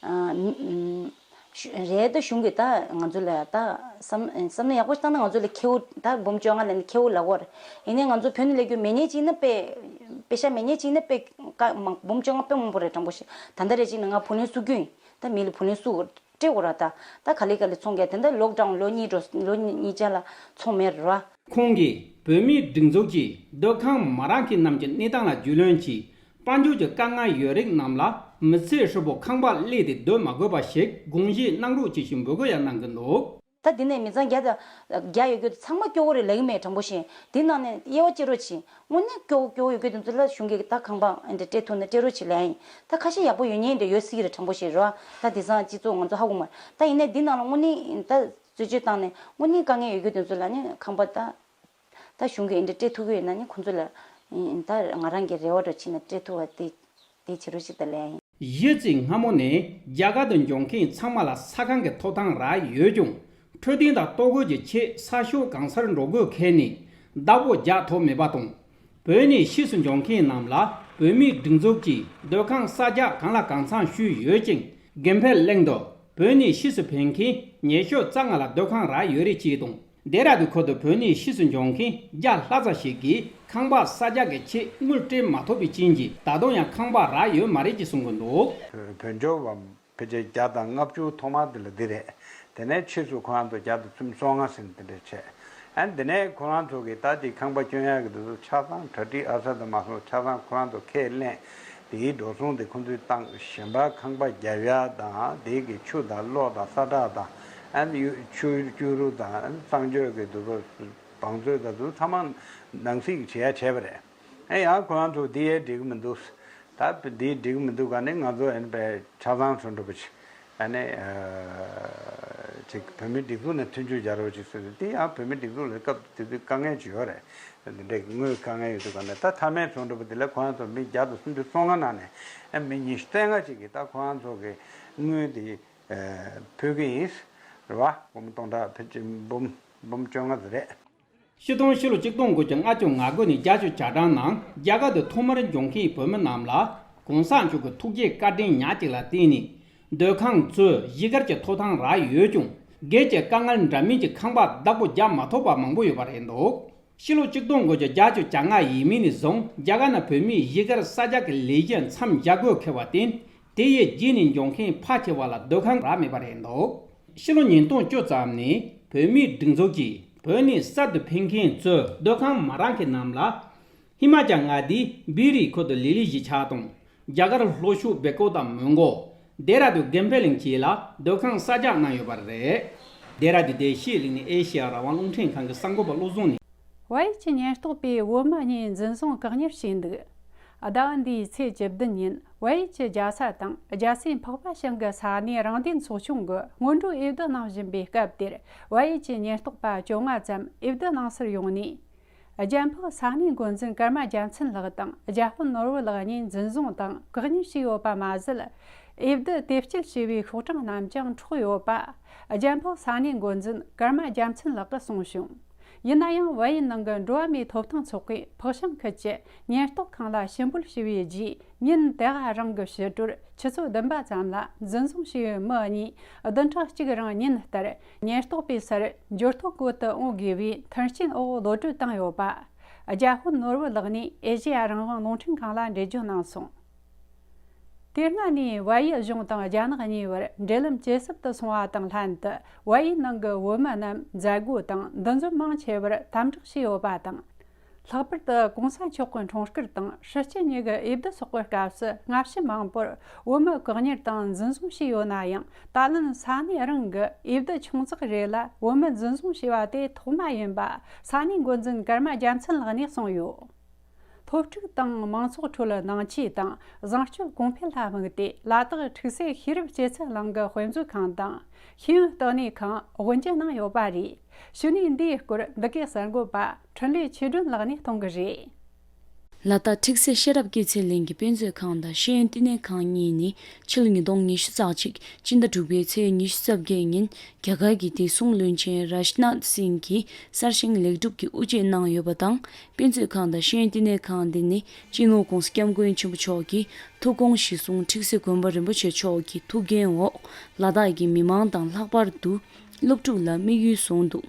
ཨ་ཨ་རེད། ད་གཞུང་གིས་ད་ང་ཚོ་ལ་ད་བསམ་བསམ་བློ་ཡག་པོ་ཞིག་བཏང་ན་ང་ཚོ་ལ་ཁེ་པོ་ད་འབུམ་བཅོ་ལྔ་ལེན་ཁེ་པོ་ལབ་ཀྱི་ཡོད་རེད། ཡིན་ནའི་ང་ཚོ་བོད་ནས་སླེབས་རྒྱུ་མེད་མཁན་ཅིག་ཡིན་ན་དཔེ་དཔེ་ཤ་མེད་མཁན་ཅིག་ཡིན་ན་དཔེ་དཀའ་མང་འབུམ་བཅོ་ལྔ་དཔེ་མང་པོ་རེད། དྲང་པོ་བཤད། ད་ལྟ་རེ་ཅིག་ནས་ང་བུ་ལོན་བསུ་རྒྱུ་ཡིན། ད་མི་ལ་བུ་ལོན་བསུ་དགོས། སྤྲད་དགོས་ར། ད་ད་ག་ལེ་ག་ལེ་ཚོང་རྒྱག་དེ་འདྲ་ལོག་ཌའུན་ལོ་གཉིས་འགྲོ། ལོ་གཉིས་ཆ་ལ་ཚོང་མེད་ར། ཁོང་གིས་བོད་མིའི་སྒྲིག་འཛུགས་ཀྱིས་སྡོད་ཁང་མ་རག་མཁན་རྣམས་ཀྱི་གནས་སྟངས་ལ་རྒྱུས་ལོན་གྱིས། དཔལ་འབྱོར་གྱི་དཀའ་ངལ་ཡོད་རིགས་རྣམས་ལ་མི་ཚེ་ཧྲིལ་པོ་ཁང་པ་གླས་ཏེ་སྡོད་མ་དགོས་པ་ཞིག་དགོངས་བཞེས་གནང་རོགས་ཅེས་ཤིག་འབོད་སྐུལ་ཡང་གནང་གི་འདུག་ད་འདི་ནས་མི་ཚང་བརྒྱ་དང་བརྒྱ་ཡོད་རྒྱུ་དེ་ཚང་མ་སྐྱོ་བོ་རེད་ལབ་ཀྱི་མེད། དྲང་པོ་བཤད། འདི་ནང་ནས་དབྱེ་བ་ཕྱེ་རོགས་གྱིས། དངོས་གནས་སྐྱོ་བོ་སྐྱོ་བོ་ཡོད་རྒྱུ་དེ་ཚོ་ལ་གཞུང་གིས་ད་ཁང་པ་འདི་སྤྲད་ཐུབ་ན་སྤྲད་རོགས་གྱིས་ལབ་ཡིན། ད་ཁ་ཤས་ཡག་པོ་ཡོད་མཁན་འདྲ་ཡོད་སྲིད་ཀྱི་རེད། དྲང་པོ་བཤད་རོགས། ད་དེང་སང་སྤྱི་ཚོགས་ང་ཚོ་ཧ་གོ་མ་རེད། ད་ཡིན་ནའི་འདི་ནང་ལ་དངོས་གནས་ད་རྩད་གཅོད་བཏང་ནས་དངོས་གནས་དཀའ་ངལ་ཡོད་རྒྱུ་དེ་ཚོ་ལ་ནི་ཁང་པ་ད་ད་གཞུང་གིས་འདི་སྤྲད་ཐུབ་ཀྱི་ཡོད་ན་ནི་ཁོང་ཚོ་ལ་ད་ང་རང་གི་རེ་བ་འདྲ་བྱས་ན་སྤྲད་ཐུབ་པ་དེ་དེ་བྱེད་རོགས་གྱིས་ད་ལབ་ཡིན། གཞི་རྩའི་སྔ་མོ་ནས་རྒྱ་གར་དུ་འབྱོར་མཁན་ཚང་མ་ལ་ས་ཁང་གི་ཐོབ་ཐང་རག་ཡོད་ཀྱང་། འཕྲོད་བསྟེན་དང་ལྟོ་གོས་ཀྱི་ཆེད་ས་ཕྱོགས་གང་སར་འགྲོ་དགོས་ཁེལ་ནས་བདག་པོ་རྒྱག་ཐུབ་མེད་པ་དང་། བོད་ནས་ཕྱིས་སུ་འབྱོར་མཁན་རྣམས་ལ་བོད་མིའི་སྒྲིག་འཛུགས་ཀྱིས་སྡོད་ཁང་གསར་རྒྱག་གང་ལ་གང་འཚམ་ཞུས་ཡོད་ཅིང་། དགེ་འཕེལ་གླིང་དུ་བོད་ནས་ཕྱིས་སུ་ཕེབས་མཁན་ཉི་ཤུ་རྩ་ལྔ་ལ་སྡོད་ཁང་རག་ཡོད་རེད་ཅེས་དང་། ལྡེ་ར་ལྡུན་ཁུལ་དུ་བོད་ནས་ཕྱིས་སུ་འབྱོར་མཁན་བརྒྱ་ལྷག་ཙམ་ཞིག་གིས་ཁང་པ་གསར་རྒྱག་གི་ཆེད་དངུལ་སྤྲད་མ་ཐུབ་པའི་རྐྱེན་གྱིས་ད་དུང་ཡང་ཁང་པ་རག་ཡོད་མ་རེད་ཅེས་གསུང་གི་འདུག་བོད་བོད་འབྱོར་བ་ཕལ་ཆེར་བརྒྱ་དང་ལྔ་བཅུ་ཐོག་མ་དེ་ལ་འདི་རེད། དེ་ནས་ཕྱིས་སུ་ཁོ་རང་ཚོ་བརྒྱ་དང་སུམ་སོ་ལྔ་ཟིན་དེ་འདྲ་བྱས། ཨ་འདི་ནས་ཁོ་རང་ཚོ་གི་ད་དེ་ཁང་པ་སྐྱོན་ཡག་གི་དུས་ཚོད་ཆ་ཚང་གྲ་སྒྲིག་ཨ་ས་དུ་མ་སོང་། ཆ་ཚང་ཁོ་རང་ཚོ་ཁས་ལེན་དེའི་འགྲོ་སོང་དེ་ཁོ་ཚོས་བཏང་། གཞན་པ་ཁང་པ་རྒྱབ་ཡག་དང་། དེའི་གི་ཆུ་དང་གློག་དང་ས་བསྲེག་དང་། ཨ་ནི་ཆུ་སྐྱུ་རུ་དང་། གཙང་བཅོས་གི་དུས་ཚོད་བང་མཛོད་དང་དུ་ཚང་མ་ནང་སྲིད་ཀྱི་བྱེད་ཡག་བྱས་པ་རེད། ཨེ་ཡང་ཁོ་རང་ཚོ་འདི་ཡས་འགྲིག་གི་མི་འདུག་ད་འདི་འགྲིག་གི་མི་འདུག་ག་ནས་ང་ཚོ་ཨན་པའི་ཆ་ཚང་ཚོ་འགྲོ་བ་ཅིག་ཨ་ནས་ཅིག་བོད་མི་སྒྲིག་འཛུགས་ནས་མཐུན་འགྱུར་རྒྱག་རོགས་ཅིག་ཟེར་ཏེ། དེ་ཡང་བོད་མི་སྒྲིག་འཛུགས་ལ་སྐབས་དེ་དུས་དཀའ་ངལ་ཅིག་ཡོད་རེད། འདི་འདྲའི་དངུལ་དཀའ་ངལ་ཡོད་དུས་ག་ནས། ད་མཐའ་མའི་ཚོ་འགྲོ་བ་དེ་ལ་ཁོ་རང་ཚོ་མི་བརྒྱ་དང་སུམ་ཅུ་སོ་ལྔ་ནང་ནས་ཨ་མི་ཉི་ཤུ་རྩ་ལྔ་ཅིག་གིས་ད་ཁོ་རང་ཚོ་གི་དངུལ་དེ་ཕུལ་གི་ཡིན། རེད་བ། སྒོར་མོ་སྟོང་ཕྲག་ཕལ་ཆེར་འབུམ་འབུམ་བཅོ་ལྔ་ཙམ་རེད། སྤྱི་ལོ་ཕྱི་ལོ་ཆིག་སྟོང་དགུ་བརྒྱ་ལྔ་བཅུ་ང་དགུ་ནས་བརྒྱད་ཅུ་གྱ་གྲངས་ནང་རྒྱ་གར་དུ་ཐོག་མར་འབྱོར་མཁན་བོད་མི་རྣམས་ལ་གོང་ས་མཆོག་གི་ཐུགས་རྗེ་བཀའ་དྲིན་ཉག་གཅིག་ལ་བརྟེན་ནས་སྡོད་ཁང་གཙོས་གཞིས་སྒར་གྱི་ཐོབ་ཐང་རག་ཡོད་ཀྱང་། སྒེར་གྱི་དཀའ་ངལ་འདྲ་མིན་གྱི་ཁང་པ་བདག་པོ་རྒྱག་མ་ཐུབ་པ་མང་པོ་ཡོད་པ་རེད་འདུག་ཕྱི་ལོ་ཆིག་སྟོང་དགུ་བརྒྱ་བརྒྱད་ཅུ་གྱ་ལྔ་ཡས་མས་ནས་བཟུང་རྒྱ་གར་ནང་བོད་མིའི་གཞིས་སྒར་གསར་རྒྱག་གི་ལས་གཞི་མཚམས་འཇོག་དགོས་འཁེལ་བར་བརྟེན། དེ་ཡི་རྗེས་ནས་འབྱོར་མཁན་ཕལ་ཆེ་བ་ལ་སྡོད་ཁང་རག་མེད་པ་རེད་འདུག་ཕྱི་ལོ་ཉིས་སྟོང་བཅུ་ཙམ་ནས་བོད་མིའི་སྒྲིག་འཛུགས་ཀྱིས་བོད་ནས་གསར་དུ་ཕེབས་མཁན་ཚོས་སྡོད་ཁང་མ་རག་མཁན་རྣམས་ལ། ཧི་མ་ཅལ་མངའ་སྡེའི་བི་རི་ཁུལ་དུ་ལི་ལི་གཞིས་ཆགས་དང་། རྒྱ་གར་ལྷོ་ཕྱོགས་བེ་ཀོ་དང་མོན་གྷོ། ལྡེ་ར་ལྡུན་དགེ་འཕེལ་གླིང་བཅས་ལ་སྡོད་ཁང་གསར་རྒྱག་གནང་ཡོད་པ་རེད། ལྡེ་ར་ལྡུན་བདེ་སྐྱིད་གླིང་ནས་ཨེ་ཤེ་ཡ་རང་དབང་རླུང་འཕྲིན་ཁང་གི་གསར་འགོད་པ་བློ་བཟང་ནས། བལ་ཡུལ་གྱི་ཉེན་རྟོག་པས་བོད་མི་གཉིས་འཛིན་བཟུང་བཀག་ཉར་བྱས་འདུག་ཟླ་བ་འདིའི་ཚེས་བཅུ་བདུན་ཉིན་བལ་ཡུལ་གྱི་རྒྱལ་ས་དང་རྒྱལ་སའི་འཕགས་པ་ཞང་གི་ས་གནས་རང་བདེན་ཚོགས་ཆུང་གིས་སྔོན་འགྲོའི་འོས་བསྡུ་གནང་བཞིན་པའི་སྐབས་དེར། བལ་ཡུལ་གྱི་ཉེན་རྟོག་པ་བཅོ་ལྔ་ཙམ་འོས་བསྡུ་གནང་སར་ཡོང་ནས། རྒྱལ་འཕགས་ས་གནས་འགོ་འཛིན་ཀརྨ་རྒྱལ་མཚན་ལགས་དང་རྒྱ་དཔོན་ནོར་བུ་ལགས་གཉིས་འཛིན་བཟུང་དང་བཀག་ཉར་བྱས་ཡོད་པ་མ་ཟད། འོས་བསྡུ་དེབ་སྐྱེལ་བྱས་པའི་ཤོག་གྲངས་རྣམས་ཀྱང་འཕྲོག་ཡོད་པ། རྒྱལ་འཕགས་ས་གནས་འགོ་འཛིན་ཀརྨ་རྒྱལ་མཚན་ལགས་ཀྱིས་གསུངས་བྱུང་། ཡིན་ན་ཡང་། བལ་ཡུལ་ནང་གི་འགྲོ་བ་མིའི་ཐོབ་ཐང་ཚོགས་པས་འཕགས་ཤང་ཁུལ་གྱི་ཉེན་རྟོག་ཁང་ལ་ཞུ་འབོད་ཞུས་པའི་རྗེས། ཉིན་དེ་ག་རང་གི་ཕྱི་དྲོར་ཆུ་ཚོད་བདུན་པ་ཙམ་ལ་འཛིན་བཟུང་བྱས་པའི་མི་གཉིས་བདུན་ཕྲག་གཅིག་རིང་ཉིན་ལྟར་ཉེན་རྟོག་པའི་སར་འབྱོར་ཐོ་བཀོད་དུ་འོང་དགོས་པའི་མཐུན་རྐྱེན་འོག་གློད་གྲོལ་བཏང་ཡོད་པ། རྒྱ་དཔོན་ནོར་བུ་ལགས་ནས་ཨེ་ཤེ་ཡ་རང་དབང་རླུང་འཕྲིན་ཁང་ལ་འགྲེལ་བརྗོད་གནང་སོང་། དེ་སྔ་ནས་བལ་ཡུལ་གཞུང་དང་རྒྱ་ནག་གཉིས་བར་འབྲེལ་ལམ་ཇེ་ཟབ་ཏུ་སོང་བ་དང་ལྷན་དུ། བལ་ཡུལ་ནང་གི་བོད་མི་རྣམས་མཛད་སྒོ་དང་འདུ་འཛོམས་མང་ཆེ་བར་དམ་དྲག་བྱས་ཡོད་པ་དང་། ལྷག་པར་དུ་གོང་ས་མཆོག་གི་འཁྲུངས་སྐར་དང་སྲིད་སྤྱི་གཉིས་ཀྱི་འོས་བསྡུ་སོགས་ཀྱི་སྐབས་སུ་སྔ་ཕྱི་མང་པོར་བོད་མི་བཀག་ཉར་དང་འཛིན་བཟུང་བྱས་ཡོད་ན་ཡང་། ད་ལན་ས་གནས་རང་གི་འོས་བསྡུ་ཆུང་ཙག་རེ་ལ་བོད་མི་འཛིན་བཟུང་བྱས་པ་དེ་ཐོག་མ་ཡིན་པ་ས་གནས་འགོ་འཛིན་ཀརྨ་རྒྱལ་མཚན་ལགས་ནས་གསུངས་ཡོད། སློབ་ཕྲུག་དང་མང་ཚོགས་ཁྲོད་ནང་ཆོས་དང་བཟང་སྤྱོད་གོང་འཕེལ་ལ་དམིགས་ཏེ། ལ་དྭགས་ཁྲུག་སེ་ཤེས་རབ་སྐྱེད་ཚལ་གླིང་གི་དཔེ་མཛོད་ཁང་དང་ཤེས་ཡོན་བསྟི་གནས་ཁང་དབུ་འབྱེད་གནང་ཡོད་པ་རེད། གཞུག་ནས་འདིའི་སྐོར་འདི་གའི་གསར་འགོད་པ་འཕྲིན་ལས་ཆོས་སྒྲོན་ལགས་ནས་གཏོང་གི་རེད། ལ་དྭགས་ཁྲུག་སེ་ཤེས་རབ་སྐྱེད་ཚལ་གླིང་གི་དཔེ་མཛོད་ཁང་དང་ཤེས་ཡོན་བསྟི་གནས་ཁང་གཉིས་ནི་ཕྱི་ལོ་ཉིས་སྟོང་ཉི་ཤུ་རྩ་གཅིག་སྤྱི་ཟླ་དྲུག་པའི་ཚེས་ཉི་ཤུ་རྩ་བརྒྱད་ཉིན་རྒྱ་གར་གྱི་བདེ་སྲུང་བློན་ཆེན་རཱཇ་ནཱཐ་སིང་གིས་གསར་བཞེངས་ལེགས་གྲུབ་ཀྱིས་དབུ་འབྱེད་གནང་ཡོད་པ་དང་། དཔེ་མཛོད་ཁང་དང་ཤེས་ཡོན་བསྟི་གནས་ཁང་འདི་ནི་སྤྱི་ནོར་༧གོང་ས་༧སྐྱབས་མགོན་ཆེན་པོ་མཆོག་གི་ཐུགས་དགོངས་གཞིར་བཟུང་ཁྲུག་སེ་དགོན་པ་རིན་པོ་ཆེ་མཆོག་གི་ཐུགས་འགན་འོག་ལ་དྭགས་ཀྱི་མི་མང་དང་ལྷག་པར་དུ་སློབ་ཕྲུག་ལ་དམིགས་ཡུལ་བཟུང་འདུག་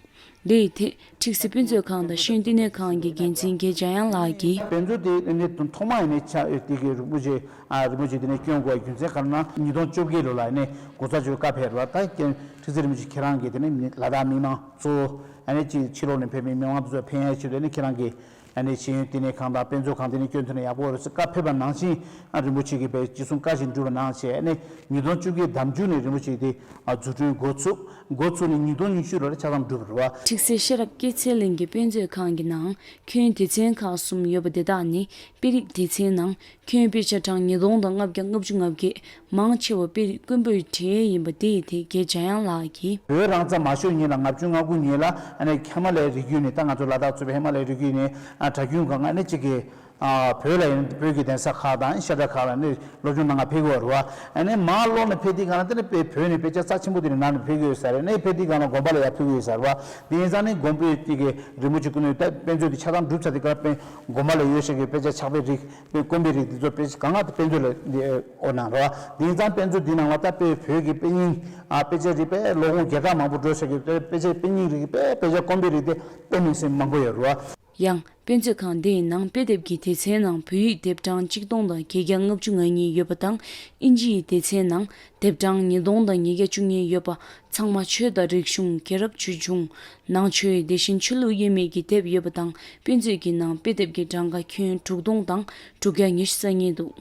འདི་ཡི་ཐད་ཁྲུག་སེ་དཔེ་མཛོད་ཁང་དང་ཤེས་ཡོན་བསྟི་གནས་ཁང་གི་འགན་འཛིན་རྒན་འཇམ་དབྱངས་ལགས་ཀྱིས། དཔེ་མཛོད་དེ་ནི་ཐོག་མ་ཡིན་ནའི་ཆ་དེ་གི་རིན་པོ་ཆེ་ཨ་རིན་པོ་ཆེ་དེ་ནས་བསྐྱོན་དགོས་རྒྱུ་མཚན་ག་རེ་ན། ཉིས་སྟོང་བཅོ་བརྒྱད་ལོ་ལ་ནས་གོང་ས་མཆོག་བཀའ་ཕེབས་རེད་བ། ད་ཁྲུག་སེ་རིན་པོ་ཆེ་ཁྱེད་རང་གིས་དེ་ནས་ལ་དྭགས་མི་མང་གཙོ་བོ་ཨ་ནི་ཅིག་ཕྱི་ལོགས་ནས་ཕེབས་པའི་མི་མང་དེ་ཚོ་ཕན་ཡག་ཆེད་དུ་ཨ་ནི་ཁྱེད་རང་གིས་ཨ་ནི་ཤེས་ཡོན་བསྟི་གནས་ཁང་དང་དཔེ་མཛོད་ཁང་དེ་ནས་བསྐྱོན་ཐུབ་ན་ཡག་པོ་རེད་ཟེར་བཀའ་ཕེབས་པ་ནང་བཞིན། ཨ་རིན་པོ་ཆེ་གིས་དཔེ་ཅི་གསུང་བཀའ་བཞིན་བསྒྲུབས་པ་ནང་བཞིན་ཨ་ནི་ཉིས་སྟོང་བཅོ་བརྒྱད་ཟླ་མཇུག་ནས་རིན་པོ་ཆེ་དེ་ཨ་འཛུགས་སྐྲུན་འགོ་ཚུགས། འགོ་ཚུགས་ནས་ཉིས་སྟོང་ཉི་ཤུ་ལོ་ལ་ཆ་ཚང་གྲུབ་པ་རེད་བ། ཁྲུག་སེ་ཤེས་རབ་སྐྱེད་ཚལ་གླིང་གི་དཔེ་མཛོད་ཁང་གི་ནང་ཁྱོན་སྡེ་ཚན་ཁག་གསུམ་ཡོད་པ་དེ་དག་ནི་དཔེ་རིགས་སྡེ་ཚན་ནང་ཁྱོན་དཔེ་ཆ་གྲངས་ཉིས་སྟོང་དང་ལྔ་བརྒྱ་ལྔ་བཅུ་ང་བརྒྱད། མང་ཆེ་བ་དཔེ་རིགས་དཀོན་པོའི་གྲས་ཡིན་པ་དེ་ཡི་ཐད་རྒན་འཇམ་དབྱངས་ལགས་ཀྱིས། བོད་རང་བཙན་མ་ཤོར་ཉིན་ལ་ལྔ་བཅུ་ང་དགུ་ཉིན་ལ་ཨ་ནི་ཧི་མ་ལའི་རི་རྒྱུད་ནས། ད་ང་ཚོ་ལ་དྭགས་གཙོས་པའི་ཧི་མ་ལའི་རི་རྒྱུད་ནས་ཨ་གྲྭ་རྒྱུན་གང་ཨ་ནི་གཅིག་གིས་ཨ་བོད་ལ་ཡིན་བོད་ཀྱི་གདན་ས་ཁག་དང་ཤ་ཁྲག་ཁག་ལ་ནི་སློབ་སྦྱོང་གནང་ག་ཕེབས་ཀྱི་ཡོད་རེད་བ། ཨ་ནི་མར་ལོག་ནས་ཕེབས་དུས་གང་ལ་དེ་ནི་དཔེ་བོད་ནས་དཔེ་ཆ་རྩ་ཆེན་པོ་དེ་ནི་ནང་ནས་ཕེབས་ཀྱི་ཡོད་ས་རེད། ཨ་ནི་ཕེབས་དུས་གང་ལ་དགོན་པ་ལ་ཡར་ཕེབས་ཀྱི་ཡོད་ས་རེད་བ། དེ་ཡིན་ཙང་ནི་དགོན་པའི་དེ་གི་རི་མོ་ཅིག་ཀུན་ནས་ད་དཔེ་མཛོད་དེ་ཆ་ཚང་གྲུབ་ཚར་དུས་གང་ལ་དཔེ་དགོན་པ་ལ་ཡོད་ས་གི་དཔེ་ཆ་ཕྱག་དཔེ་རིགས། དཔེ་དཀོན་པའི་རིགས་འདི་ཚོ་དཔེ་གང་ལ་དཔེ་མཛོད་ལ་འདི་ཨོ་ནང་རོ། དེ་ཡིན་ཙང་དཔེ་མཛོད་འདི་ནང་ལ་ད་དཔེ་བོད་ཀྱི་དཔེ་རྙིང་ཨ་དཔེ་ཆ་རིགས་དཔེ་ལོ་ངོ་བརྒྱ་ཕྲག་མང་པོ་འགྲོ་ས་གི་དཔེ་དཔེ་ཆ་དཔེ་རྙིང་རིགས་དཔེ་དཔེ་ཆ་དཀོན་པའི་རིགས་དེ་དཔེ་མིང་སྲིང་མང་པོ་ཡོད་རོ། ཡང་། དཔེ་མཛོད་ཁང་འདིའི་ནང་དཔེ་དེབ་ཀྱི་སྡེ་ཚན་ནང་བོད་ཡིག་དེབ་གྲངས་གཅིག་སྟོང་དང་བརྒྱད་བརྒྱ་ལྔ་བཅུ་ང་གཉིས་ཡོད་པ་དང་། ཨིན་ཇིའི་སྡེ་ཚན་ནང་དེབ་གྲངས་ཉིས་སྟོང་དང་ཉིས་བརྒྱ་བཅུ་གཉིས་ཡོད་པ། ཚང་མ་ཆོས་དང་རིག་གཞུང་། རྒྱལ་རབས། ཆོས་འབྱུང་། ནང་ཆོས། དེ་བཞིན་ཆོས་ལུགས་དབྱེ་མེད་ཀྱི་དེབ་ཡོད་པ་དང་། དཔེ་མཛོད་ཀྱི་ནང་དཔེ་དེབ་ཀྱི་གྲངས་ཀ་ཁྱོན་དྲུག་སྟོང་དང་དྲུག་བརྒྱ་ཉི་ཤུ་རྩ་གཉིས་འདུག་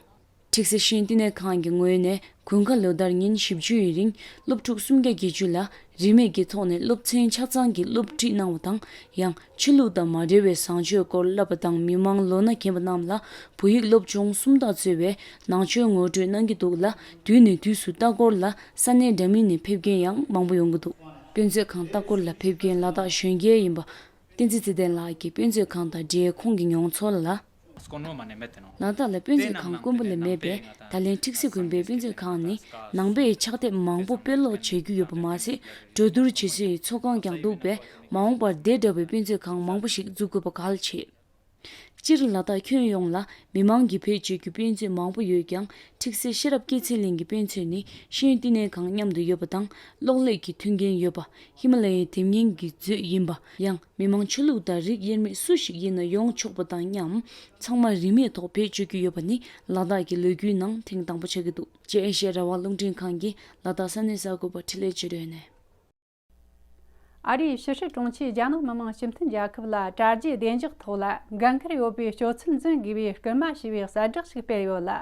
ཁྲིག་སེ་ཤེས་ཡོན་བསྟི་གནས་ཁང་གི་ངོས་ནས་དགུན་ཁ་ལོ་ལྟར་ཉིན་བཞི་བཅུ་ཡི་རིང་སློབ་ཕྲུག་སུམ་བརྒྱ་བརྒྱད་ཅུ་ལ་རིན་མེད་ཀྱི་ཐོག་ནས་སློབ་ཚན་ཆ་ཚང་གི་སློབ་ཁྲིད་གནང་བ་དང་། ཡང་ཆོས་ལུགས་དང་མ་འབྲེལ་བའི་བཟང་སྤྱོད་སྐོར་བསླབ་པ་དང་། མི་མང་ལོ་ན་རྒན་པ་རྣམས་ལ་བོད་ཡིག་སློབ་སྦྱོང་སུམ་རྟགས་གཙོས་པའི་ནང་ཆོས་ངོ་སྤྲོད་གནང་གི་འདུག་ལ། དུས་ནས་དུས་སུ་ལྟ་སྐོར་ལ་ས་གནས་འདྲ་མིན་ནས་ཕེབས་མཁན་ཡང་མང་པོ་ཡོང་གི་འདུག་དཔེ་མཛོད་ཁང་ལྟ་སྐོར་ལ་ཕེབས་མཁན་ལ་དྭགས་གཞོན་སྐྱེས་ཡིན་པ། བསྟན་འཛིན་ཚེ་བརྟན་ལགས་ཀྱིས་དཔེ་མཛོད་ཁང་དང་འབྲེལ་ཁོང་གི་མྱོང་ཚོར་ལ། ལ་དྭགས་ལ་དཔེ་མཛོད་ཁང་དཀོན་པོ་ལས་མེད་པས། ད་ལན་ཁྲིག་སེ་དགོན་པའི་དཔེ་མཛོད་ཁང་ནི་ནང་པའི་ཕྱག་དེབ་མང་པོ་དཔེ་ཀློག་བྱེད་རྒྱུ་ཡོད་པ་མ་ཟད། གྲོས་བསྡུར་བྱེད་སའི་ཚོགས་ཁང་ཀྱང་འདུག་པས། མ་འོངས་པར་དེ་འདྲ་བའི་དཔེ་མཛོད་ཁང་མང་པོ་ཞིག་འཛུགས་དགོས་པ་གལ་ཆེ། སྤྱིར་ལ་དྭགས་ཁྱོན་ཡོངས་ལ་མི་མང་གིས་བེད་སྤྱོད་ཀྱི་དཔེ་མཛོད་མང་པོ་ཡོད་ཀྱང་། ཁྲིག་སེ་ཤེས་རབ་སྐྱེད་ཚལ་གླིང་གི་དཔེ་མཛོད་ནི་ཤེས་ཡོན་བསྟི་གནས་ཁང་མཉམ་དུ་ཡོད་པ་དང་། གློག་ཀླད་ཀྱི་མཐུན་རྐྱེན་ཡོད་པ། ཧི་མ་ལ་ཡའི་དེབ་རྙིང་གི་མཛོད་ཡིན་པ། ཡང་མི་མང་ཆོས་ལུགས་དང་རིགས་དབྱེར་མེད་སུ་ཞིག་ཡིན་ན་ཡོང་ཆོག་པ་དང་མཉམ། ཚང་མ་རིན་མེད་ཐོག་བེད་སྤྱོད་ཀྱི་ཡོད་པ་ནི་ལ་དྭགས་ཀྱི་ལོ་རྒྱུས་ནང་ཐེངས་དང་པོ་ཆགས་ཀྱི་འདུག་ཅེས་ཨེ་ཤེ་ཡ་རང་དབང་རླུང་འཕྲིན་ཁང་གིས་ལ་དྭགས་ས་གནས་གསར་འགོད་པར་འཕྲིན་ལས་བྱས་ཡོད་ནས། ཨ་རིའི་ཕྱི་སྲིད་དྲུང་ཆེས་རྒྱ་ནག་མི་དམངས་སྤྱི་མཐུན་རྒྱལ་ཁབ་ལ་དྲ་རྒྱའི་བདེ་འཇགས་ཐོག་ལ་འགན་འཁུར་ཡོད་པའི་སྤྱོད་ཚུལ་འཛིན་དགོས་པའི་སྐུལ་མ་ཞུས་པའི་གསལ་བསྒྲགས་ཤིག་སྤེལ་ཡོད་ལ།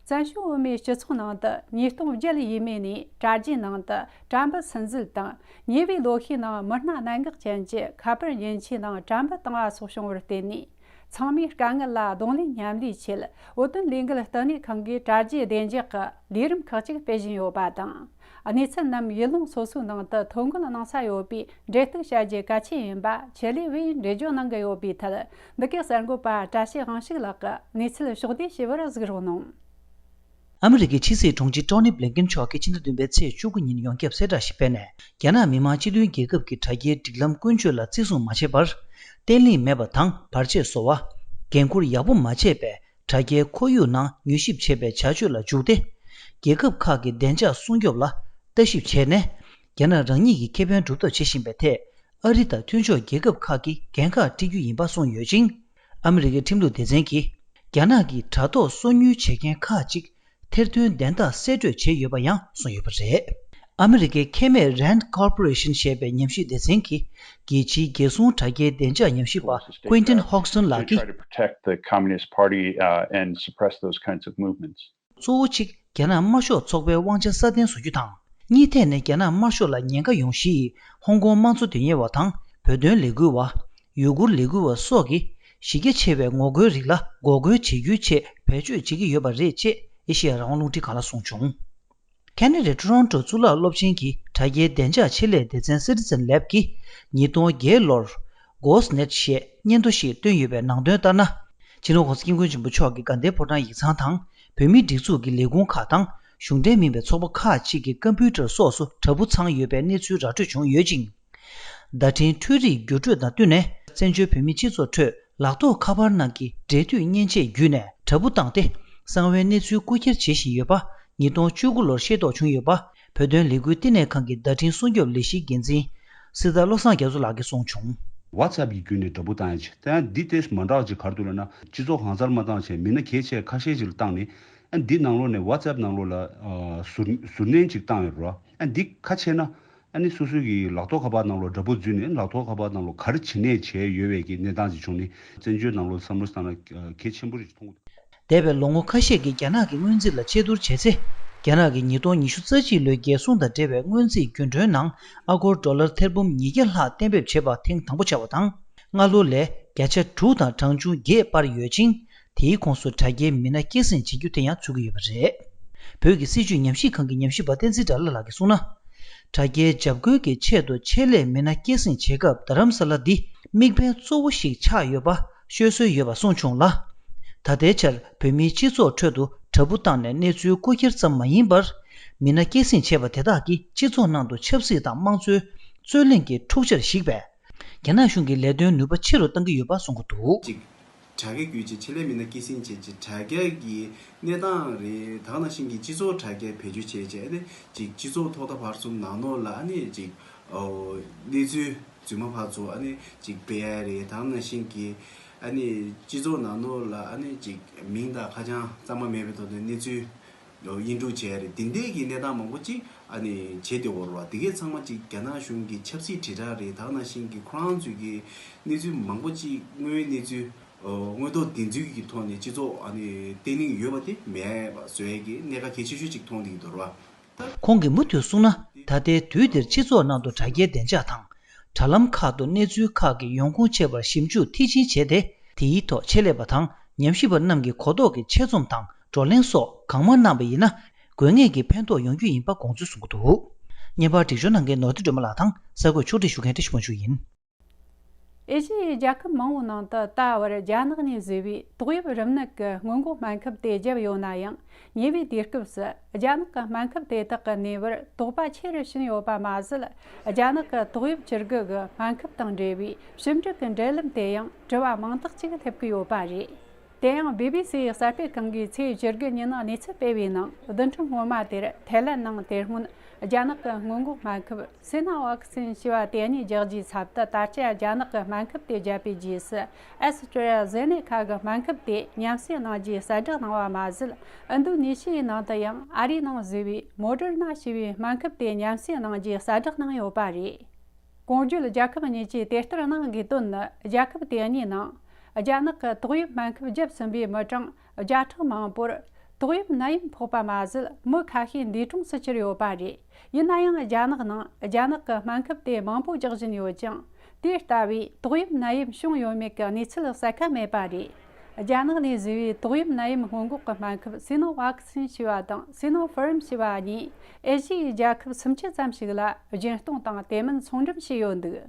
བཙན་བྱོལ་བོད་མིའི་སྤྱི་ཚོགས་ནང་དུ་ཉིས་སྟོང་བརྒྱད་ལ་ཡས་མས་ནས་དྲ་རྒྱའི་ནང་དུ་དྲ་འབུ་སུན་འཛུལ་དང་། ཉེ་བའི་ལོ་ཤས་ནང་མི་སྣ་གནད་འགག་ཅན་གྱི་ཁ་པར་མཉེན་ཆས་ནང་དྲ་འབུ་བཏང་བ་སོགས་བྱུང་བར་བརྟེན་ནས། ཚང་མས་དཀའ་ངལ་ལ་གདོང་ལེན་མཉམ་ལས་ཆེད། བོད་དོན་ལས་འགུལ་ལྟེ་གནས་ཁང་གིས་དྲ་རྒྱའི་བདེ་འཇགས་ཀྱི་ལས་རིམ་ཁག་ཅིག་སྤེལ་བཞིན་ཡོད་པ་དང་། གནས་ཚུལ་རྣམས་ཡུལ་ལུང་སོ་སོའི་ནང་དུ་ཐོ་འགོད་གནང་ས་ཡོད་པས་འབྲེལ་གཏུག་བྱ་རྒྱུ་གལ་ཆེན་ཡིན་པ་ཆེད་ལས་པས་འགྲེལ་བརྗོད་གནང་གི་ཡོད་པའི་ཐད། འདི་གའི་གསར་འགོད་པ་བཀྲ་ཤིས་དབང་ཕྱུག་ལགས་ཀྱིས་གནས་ཚུལ་ཕྱོགས་བསྡུས་ཞུ་བར་གཟིགས་རོགས་གནང་། ཨ་མི་རི་ཀའི་ཕྱི་སྲིད་དྲུང་ཆེ་ཊོ་ནི་བྷི་ལིན་ཀིན་མཆོག་གིས་ཕྱི་ཟླ་བདུན་པའི་ཚེས་བཅུ་དགུ་ཉིན་ཡོངས་ཁྱབ་གསལ་བསྒྲགས་ཤིག་སྤེལ་ནས། རྒྱ་ནག་མི་དམངས་སྤྱི་མཐུན་རྒྱལ་ཁབ་ཀྱི་དྲ་རྒྱའི་སྒྲིག་ལམ་ཀུན་སྤྱོད་ལ་བརྩི་སྲུང་མ་བྱས་པར། བརྟན་ལྷིང་མེད་པ་དང་བར་ཆད་བཟོ་བ། འགན་འཁུར་ཡག་པོ་མ་བྱས་པའི་དྲ་རྒྱའི་ཁོར་ཡུག་ནང་མྱུལ་ཞིབ་བྱེད་པའི་བྱ་སྤྱོད་ལ་འཇུག་སྟེ། རྒྱལ་ཁབ་ཁག་གི་བདེ་འཇགས་སྲུང་སྐྱོབ་ལ་ལྟ་ཞིབ་བྱས་ནས། རྒྱ་ནག་རང་ཉིད་ཀྱི་ཁེ་ཕན་སྒྲུབ་ཐབས་བྱེད་བཞིན་པའི་ཐད། ཨ་རི་དང་མཐུན་ཕྱོགས་རྒྱལ་ཁབ་ཁག་གིས་འགན་ཁག་སྤྲད་རྒྱུ་ཡིན་པ་གསུངས་ཡོད་ཅིང་། ཨ་མི་རི་ཀའི་ཁྲིམས་ལུགས་སྡེ་ཚན་གྱིས། རྒྱ་ནག་གིས་དྲ་ཐོག་སོ་ཉུལ་བྱེད་མཁན་ཁག་ཅིག་ཐེར་འདོན་བདེན་རྟགས་གསལ་སྤྲོད་བྱས་ཡོད་པ་ཡང་གསུངས་ཡོད་པ་རེད། ཨ་མི་རི་ཀའི་ཁེ་མེད་Rand Corporation ཞེས་པའི་ཉམས་ཞིབ་སྡེ་ཚན་གྱི་རྒྱལ་སྤྱིའི་རྒྱལ་སྲུང་དྲ་རྒྱའི་བདེ་འཇགས་ཉམས་ཞིབ་པ་Quentin Hoxton ལགས་ཀྱིས། Try to protect the Communist Party, uh, and suppress those kinds of movements. གཙོ་བོ་གཅིག་རྒྱ་ནག་དམར་ཤོག་ཚོགས་པའི་དབང་ཆ་སྲ་བརྟན་བཟོ་རྒྱུ་དང་། གཉིས་ཐད་ནས་རྒྱ་ནག་དམར་ཤོག་ལ་ཉེན་ཁ་ཡོང་གཞི་ཡི་ཧོང་ཀོང་དམངས་གཙོ་དོན་གཉེར་བ་དང་བོད་དོན་ལས་འགུལ་བ། ཡུ་གུར་ལས་འགུལ་བ་སོགས་ཀྱིས་གཞི་རྒྱ་ཆེ་བའི་ངོ་རྒོལ་རིགས་ལ་འགོག་རྒོལ་བྱེད་རྒྱུའི་ཆེད་བེད་སྤྱོད་བྱེད་ཀྱི་ཡོད་པ་རེད་ཅེས་ཨེ་ཤེ་ཡ་རང་དབང་རླུང་འཕྲིན་ཁང་ལ་གསུངས་བྱུང་། ཁེ་ན་ཌའི་ཊོ་རོན་ཊོ་གཙུག་ལག་སློབ་ཆེན་གྱི་དྲ་རྒྱའི་བདེ་འཇགས་ཆེད་ལས་སྡེ་ཚན་Citizen Lab གིས་ཉིས་སྟོང་བརྒྱད་ལོར་GhostNet ཞེས་སྙན་ཐོ་ཞིག་བཏོན་ཡོད་པའི་ནང་དོན་ལྟར་ན། སྤྱི་ནོར་༸གོང་ས་༸སྐྱབས་མགོན་ཆེན་པོ་མཆོག་གི་དགའ་ལྡན་ཕོ་བྲང་ཡིག་ཚང་དང་བོད་མིའི་སྒྲིག་འཛུགས་ཀྱི་ལས་ཁུངས་ཁག་དང་གཞུང་འབྲེལ་མིན་པའི་ཚོགས་པ་ཁག་ཅིག་གི་ཀམ་པུ་ཊར་སོགས་སུ་དྲ་འབུ་འཚང་ཡོད་པའི་གནས་ཚུལ་ར་སྤྲོད་བྱུང་ཡོད་ཅིང་། བརྡ་འཕྲིན་འཕྲུལ་རིག་བསྒྱུར་སྤྲོད་དང་བསྟུན་ནས་བཙན་བྱོལ་བོད་མིའི་སྤྱི་ཚོགས་ཁྲོད་ལག་ཐོགས་ཁ་པར་ནང་གི་འབྲེལ་མཐུད་མཉེན་ཆས་བརྒྱུད་ནས་དྲ་འབུ་བཏང་སྟེ་གསང་བའི་གནས་ཚུལ་རྐུ་འཁྱེར་བྱེད་བཞིན་ཡོད་པ་ཉིས་སྟོང་བཅུ་དགུ་ལོར་ཤེས་རྟོགས་བྱུང་ཡོད་པ་བོད་དོན་ལས་འགུལ་བསྟི་གནས་ཁང་གི་བརྡ་འཕྲིན་སྲུང་སྐྱོབ་ལས་གཞིའི་འགན་འཛིན་སྲི་ད་བློ་བཟང་རྒྱ་མཚོ་ལགས་ཀྱིས་གསུངས་བྱུང་། WhatsApp གི་བརྒྱུད་ནས་དྲ་འབུ་བཏང་ཡ་ཅིག་ད་ཡང་འདི་དེ་མ་འདྲ་བ་ཅིག་ག་རེ་འདུག་ལབ་ན་སྤྱི་ཚོགས་གང་སར་མ་བཏང་བྱས་མི་སྣ་གལ་ཆེ་ཁ་ཤས་ཅིག་ལ་བཏང་ནས་ཨ་འདི་ནང་ལོགས་ནས་WhatsApp ནང་ལོགས་ལ་ཨ་ཟུར་ཟུར་མནན་ཅིག་བཏང་ཡོད་རེད་བ། ཨ་འདི་ཁ་ཕྱེ་ན། ཨ་ནི་སོ་སོའི་གི་ལག་ཐོགས་ཁ་པར་ནང་ལོགས་དྲ་འབུ་འཛུལ་ནས་ལག་ཐོགས་ཁ་པར་ནང་ལོགས་ག་རེ་བྱེད་ནས་བྱས་ཡོད་པའི་གི་གནས་སྟངས་ཅིག་བྱུང་ནས་བཙན་བྱོལ་ནང་ལོགས་བསམ་བློ་བཏང་ན་གལ་ཆེན་པོ་རེད་ཅེས་མཐོང་གི་འདུག་འདས་པའི་ལོ་ངོ་ཁ་ཤས་ཀྱི་རྒྱ་ནག་གི་སྔོན་རྩིས་ལ་དཔྱད་བསྡུར་བྱས་ཚེ། རྒྱ་ནག་གི་ཉིས་སྟོང་ཉི་ཤུ་རྩ་གཅིག་ལོའི་རྒྱལ་སྲུང་དང་འབྲེལ་བའི་སྔོན་རྩིས་རྒྱུན་གྲོན་ནང་ཨ་སྒོར་ཌོ་ལར་ཐེར་འབུམ་ཉིས་བརྒྱ་ལྷག་གཏན་འབེབས་བྱས་པ་ཐེངས་དང་པོ་ཆགས་པ་དང་། སྔ་ལོ་ལས་བརྒྱ་ཆ་དྲུག་དང་གྲངས་ཆུང་བརྒྱད་སྤར་ཡོད་ཅིང་། དེའི་ཁོངས་སུ་དྲ་རྒྱའི་མི་སྣ་སྐྱེད་སྲིང་བྱེད་རྒྱུ་དེ་ཡང་ཚུད་ཀྱི་ཡོད་པ་རེད། བོད་ཀྱི་སྲིད་བྱུས་ཉམས་ཞིབ་ཁང་གི་ཉམས་ཞིབ་པ་བསྟན་འཛིན་དགྲ་ལྷ་ལགས་ཀྱིས་གསུངས་ན། དྲ་རྒྱའི་འཇབ་རྒོལ་གྱི་ཆེད་དུ་ཆེད་ལས་མི་སྣ་སྐྱེད་སྲིང་བྱེད་སྐབས་རྡ་རམ་ས་ལ་འདི་དམིགས་འབེན་གཙོ་བོ་ཞིག་ཆགས་ཡོད་པ་ཤོད་སྲོལ་ཡོད་པ་གསུངས་བྱུང་ལ། ད་ལྟའི་ཆར་བོད་མིའི་སྤྱི་ཚོགས་ཁྲོད་དུ་དྲ་འབུ་བཏང་ནས་གནས་ཚུལ་རྐུ་འཁྱེར་ཙམ་མ་ཡིན་པར། མི་སྣ་སྐྱེད་སྲིང་བྱས་པ་དེ་དག་གིས་སྤྱི་ཚོགས་ནང་དུ་ཆབ་སྲིད་དང་དམངས་གཙོའི་རྩོད་གླེང་གི་འཁྲུག་ཆར་ཞིག་པས། རྒྱ་ནག་གཞུང་གི་ལས་དོན་ནུས་པ་ཆེ་རུ་གཏང་གི་ཡོད་པ་གསུང་གི་འདུག་ཅིག་དྲ་རྒྱ་བརྒྱུད་ཅིག་ཆེད་ལས་མི་སྣ་སྐྱེད་སྲིང་བྱས་ཅིག་དྲ་རྒྱ་གི་གནས་སྟངས་རེད། ད་ག་ནང་བཞིན་གྱི་སྤྱི་ཚོགས་དྲ་རྒྱ་བེད་སྤྱོད་བྱས་བྱས་ཨ་ནི་ཅིག་སྤྱི་ཚོགས་ཐོག་མཐའ་བར་གསུམ་ནང་ལོགས་ལ་ཨ་ནི་ཅིག་ཨོ་གནས་ཚུལ་རྫུན་མ་ཕར་ཚུར་ཨ་ནི་ཅིག་སྤེལ་ཡ་རེད། ད་ག་ནང་བཞིན་གྱི་ ཨ་ནི་སྤྱི་ཚོགས་ནང་ལོགས་ལ་ཨ་ནི་ཅིག་མིང་དང་ཁ་བྱང་གཙང་མ་མེད་པའི་ཐོག་ནས་གནས་ཚུལ་དབྱེ་འབྱེད་བྱས་རེད། དེ་འདྲའི་གི་གནས་སྟངས་མང་པོ་ཅིག་ཨ་ནི་བྱེད་བསྡད་ཡོད་རེད་བ། དེ་གའི་ཚང་མ་ཅིག་རྒྱ་ནག་གཞུང་གི་ཆབ་སྲིད་དྲིལ་བསྒྲགས་རེད། ད་ག་ནང་བཞིན་གྱི་ཁོ་རང་ཚོའི་གི་གནས་ཚུལ་མང་པོ་ཅིག་དངོས་ཡོད་གནས་ཚུལ་ཨོ་དངོས་ཐོག་བདེན་འཚོལ་གྱི་ཐོག་ནས་སྤྱི་ཚོགས་ཨ་ནི་བརྟན་ལྷིང་ཡོད་པ་དེ་མེད་པ་བཟོ་ཡས་ཀྱི་གནད་འགག་གལ་ཆེ་ཤོས་ཅིག་མཐོང་བསྡད་ཀྱི་འདུག་ར། ཁོང་གིས་མུ་མཐུད་གསུངས་ན། ད་ལྟའི་དུས་འདིར་སྤྱི་ཚོགས་ནང་དུ་དྲ་རྒྱའི་བདེ་འཇགས་དང་། དྲ་ལམ་ཁག་ཏུ་གནས་ཚུལ་ཁག་གི་ཡོང་ཁུངས་ཆད་པར་ཞིབ་འཇུག་མཐིལ་ཕྱིན་བྱས་ཏེ། དེའི་ཐོག་ཆེད་ལས་པ་དང་ཉམས་ཞིབ་པ་རྣམས་ཀྱི་གོ་རྟོགས་ཀྱི་ཆེད་རྩོམ་དང་བགྲོ་གླེང་སོགས་གང་མང་གནང་བ་ཡིན་ན། དགོས་ངེས་ཀྱི་ཕན་ཐོགས་ཡོང་རྒྱུ་ཡིན་པ་དགོངས་ཚུལ་གསུང་གི་འདུག་བརྙན་པར་སྒྲིག་སྦྱོར་གནང་མཁན་ནོར་བུ་སྒྲོལ་མ་ལགས་དང་། གསར་འགོད་ཕྱོགས་སྒྲིག་ཞུ་མཁན་བཀྲ་ཤིས་དབང་ཕྱུག་ཡིན། ཨེ་ཤི་ཡའི་རྒྱལ་ཁབ་མང་བོའི་ནང་དུ་ད་བར་རྒྱ་ནག་ནས་བཟོས་པའི་ཏོག་དབྱིབས་རིམས་ནད་ཀྱི་སྔོན་འགོག་སྨན་ཁབ་དེ་བརྒྱབ་ཡོད་ན་ཡང་། ཉེ་བའི་དུས་སྐབས་སུ་རྒྱ་ནག་གི་སྨན་ཁབ་དེ་དག་གི་ནུས་པར་དོགས་པ་ཆེ་རུ་ཕྱིན་ཡོད་པ་མ་ཟད། རྒྱ་ནག་གི་ཏོག་དབྱིབས་བཅུ་དགུ་གི་སྨན་ཁབ་དང་འབྲེལ་བའི་ཞིབ་འཇུག་གི་འབྲེལ་ལམ་དེ་ཡང་དྲི་བ་མང་དག་ཅིག་སླེབས་ཀྱི་ཡོད་པ་རེད། དེ་ཡང་བི་བི་སི་ཡི་གསར་སྤེལ་ཁང་གིས་ཚེས་བཅུ་དགུ་ཉིན་གནས་ཚུལ་སྤེལ་བའི་ནང་། བདུན་ཕྲག་སྔོན་མ་དེར་ཐའི་ལན་ནང་དེ་སྔོན་རྒྱ་ནག་གི་སྔོན་འགོག་སྨན་ཁབ་སི་ནོ་ཝག་སིན་ཞེས་པ་དེ་གཉིས་རྒྱག་རྒྱུའི་ཚབ་ཏུ། ད་ཆ་རྒྱ་ནག་གི་སྨན་ཁབ་དེ་བརྒྱབ་པའི་རྗེས་སུ། ཨེ་སི་ཏྲེ་ཟེ་ནེ་ཁ་གི་སྨན་ཁབ་དེ་མཉམ་བསྲེས་གནང་རྒྱུའི་གསལ་བསྒྲགས་གནང་བ་མ་ཟད། ཨིན་རྡུ་ནེ་ཤི་ཡའི་ནང་དུ་ཡང་ཨ་རིའི་ནང་བཟོས་པའི་མོ་ཌར་ན་ཞེས་པའི་སྨན་ཁབ་དེ་མཉམ་བསྲེས་གནང་རྒྱུའི་གསལ་བསྒྲགས་གནང་ཡོད་པ་རེད། གོང་བརྗོད་རྒྱལ་ཁབ་གཉིས་ཀྱིས་དེ་ལྟར་གནང་དགོས་དོན་ནི། རྒྱལ་ཁབ་དེ་གཉིས་ནང་རྒྱ་ནག་གི་ཏོག་དབྱིབས་སྨན་ཁབ་བརྒྱབ་ཟིན་པའི་མི་གྲངས་བརྒྱ་ཕྲག་མང་པོར་ཏོག་དབྱིབས་ནད་ཡམས་ཕོག་པ་མ་ཟད། མི་ཁ་ཤས་འདས་གྲོངས་སུ་གྱུར་ཡོད་པ་རེད། ཡིན་ན་ཡང་རྒྱ་ནག་ནང་རྒྱ་ནག་གི་སྨན་ཁབ་དེ་མང་པོ་རྒྱག་བཞིན་ཡོད་ཀྱང་། དེ་ལྟ་བུའི་ཏོག་དབྱིབས་ནད་ཡམས་བྱུང་ཡོད་མེད་ཀྱི་གནས་ཚུལ་གསལ་ཁ་མེད་པ་རེད། རྒྱ་ནག་ནས་བཟོས་པའི་ཏོག་དབྱིབས་ནད་ཡམས་སྔོན་འགོག་གི་སྨན་ཁབ་སི་ནོ་ཝག་སིན་ཞེས་པ་དང་སི་ནོ་ཕརམ་ཞེས་པ་གཉིས་ཨེ་ཤི་ཡའི་རྒྱལ་ཁབ་སུམ་ཅུ་ཙམ་ཞིག་ལ་རྒྱུན་གཏོང་དང་དེ་མིན་ཚོང་འགྲེམས་བྱས་ཡོད་འདུག་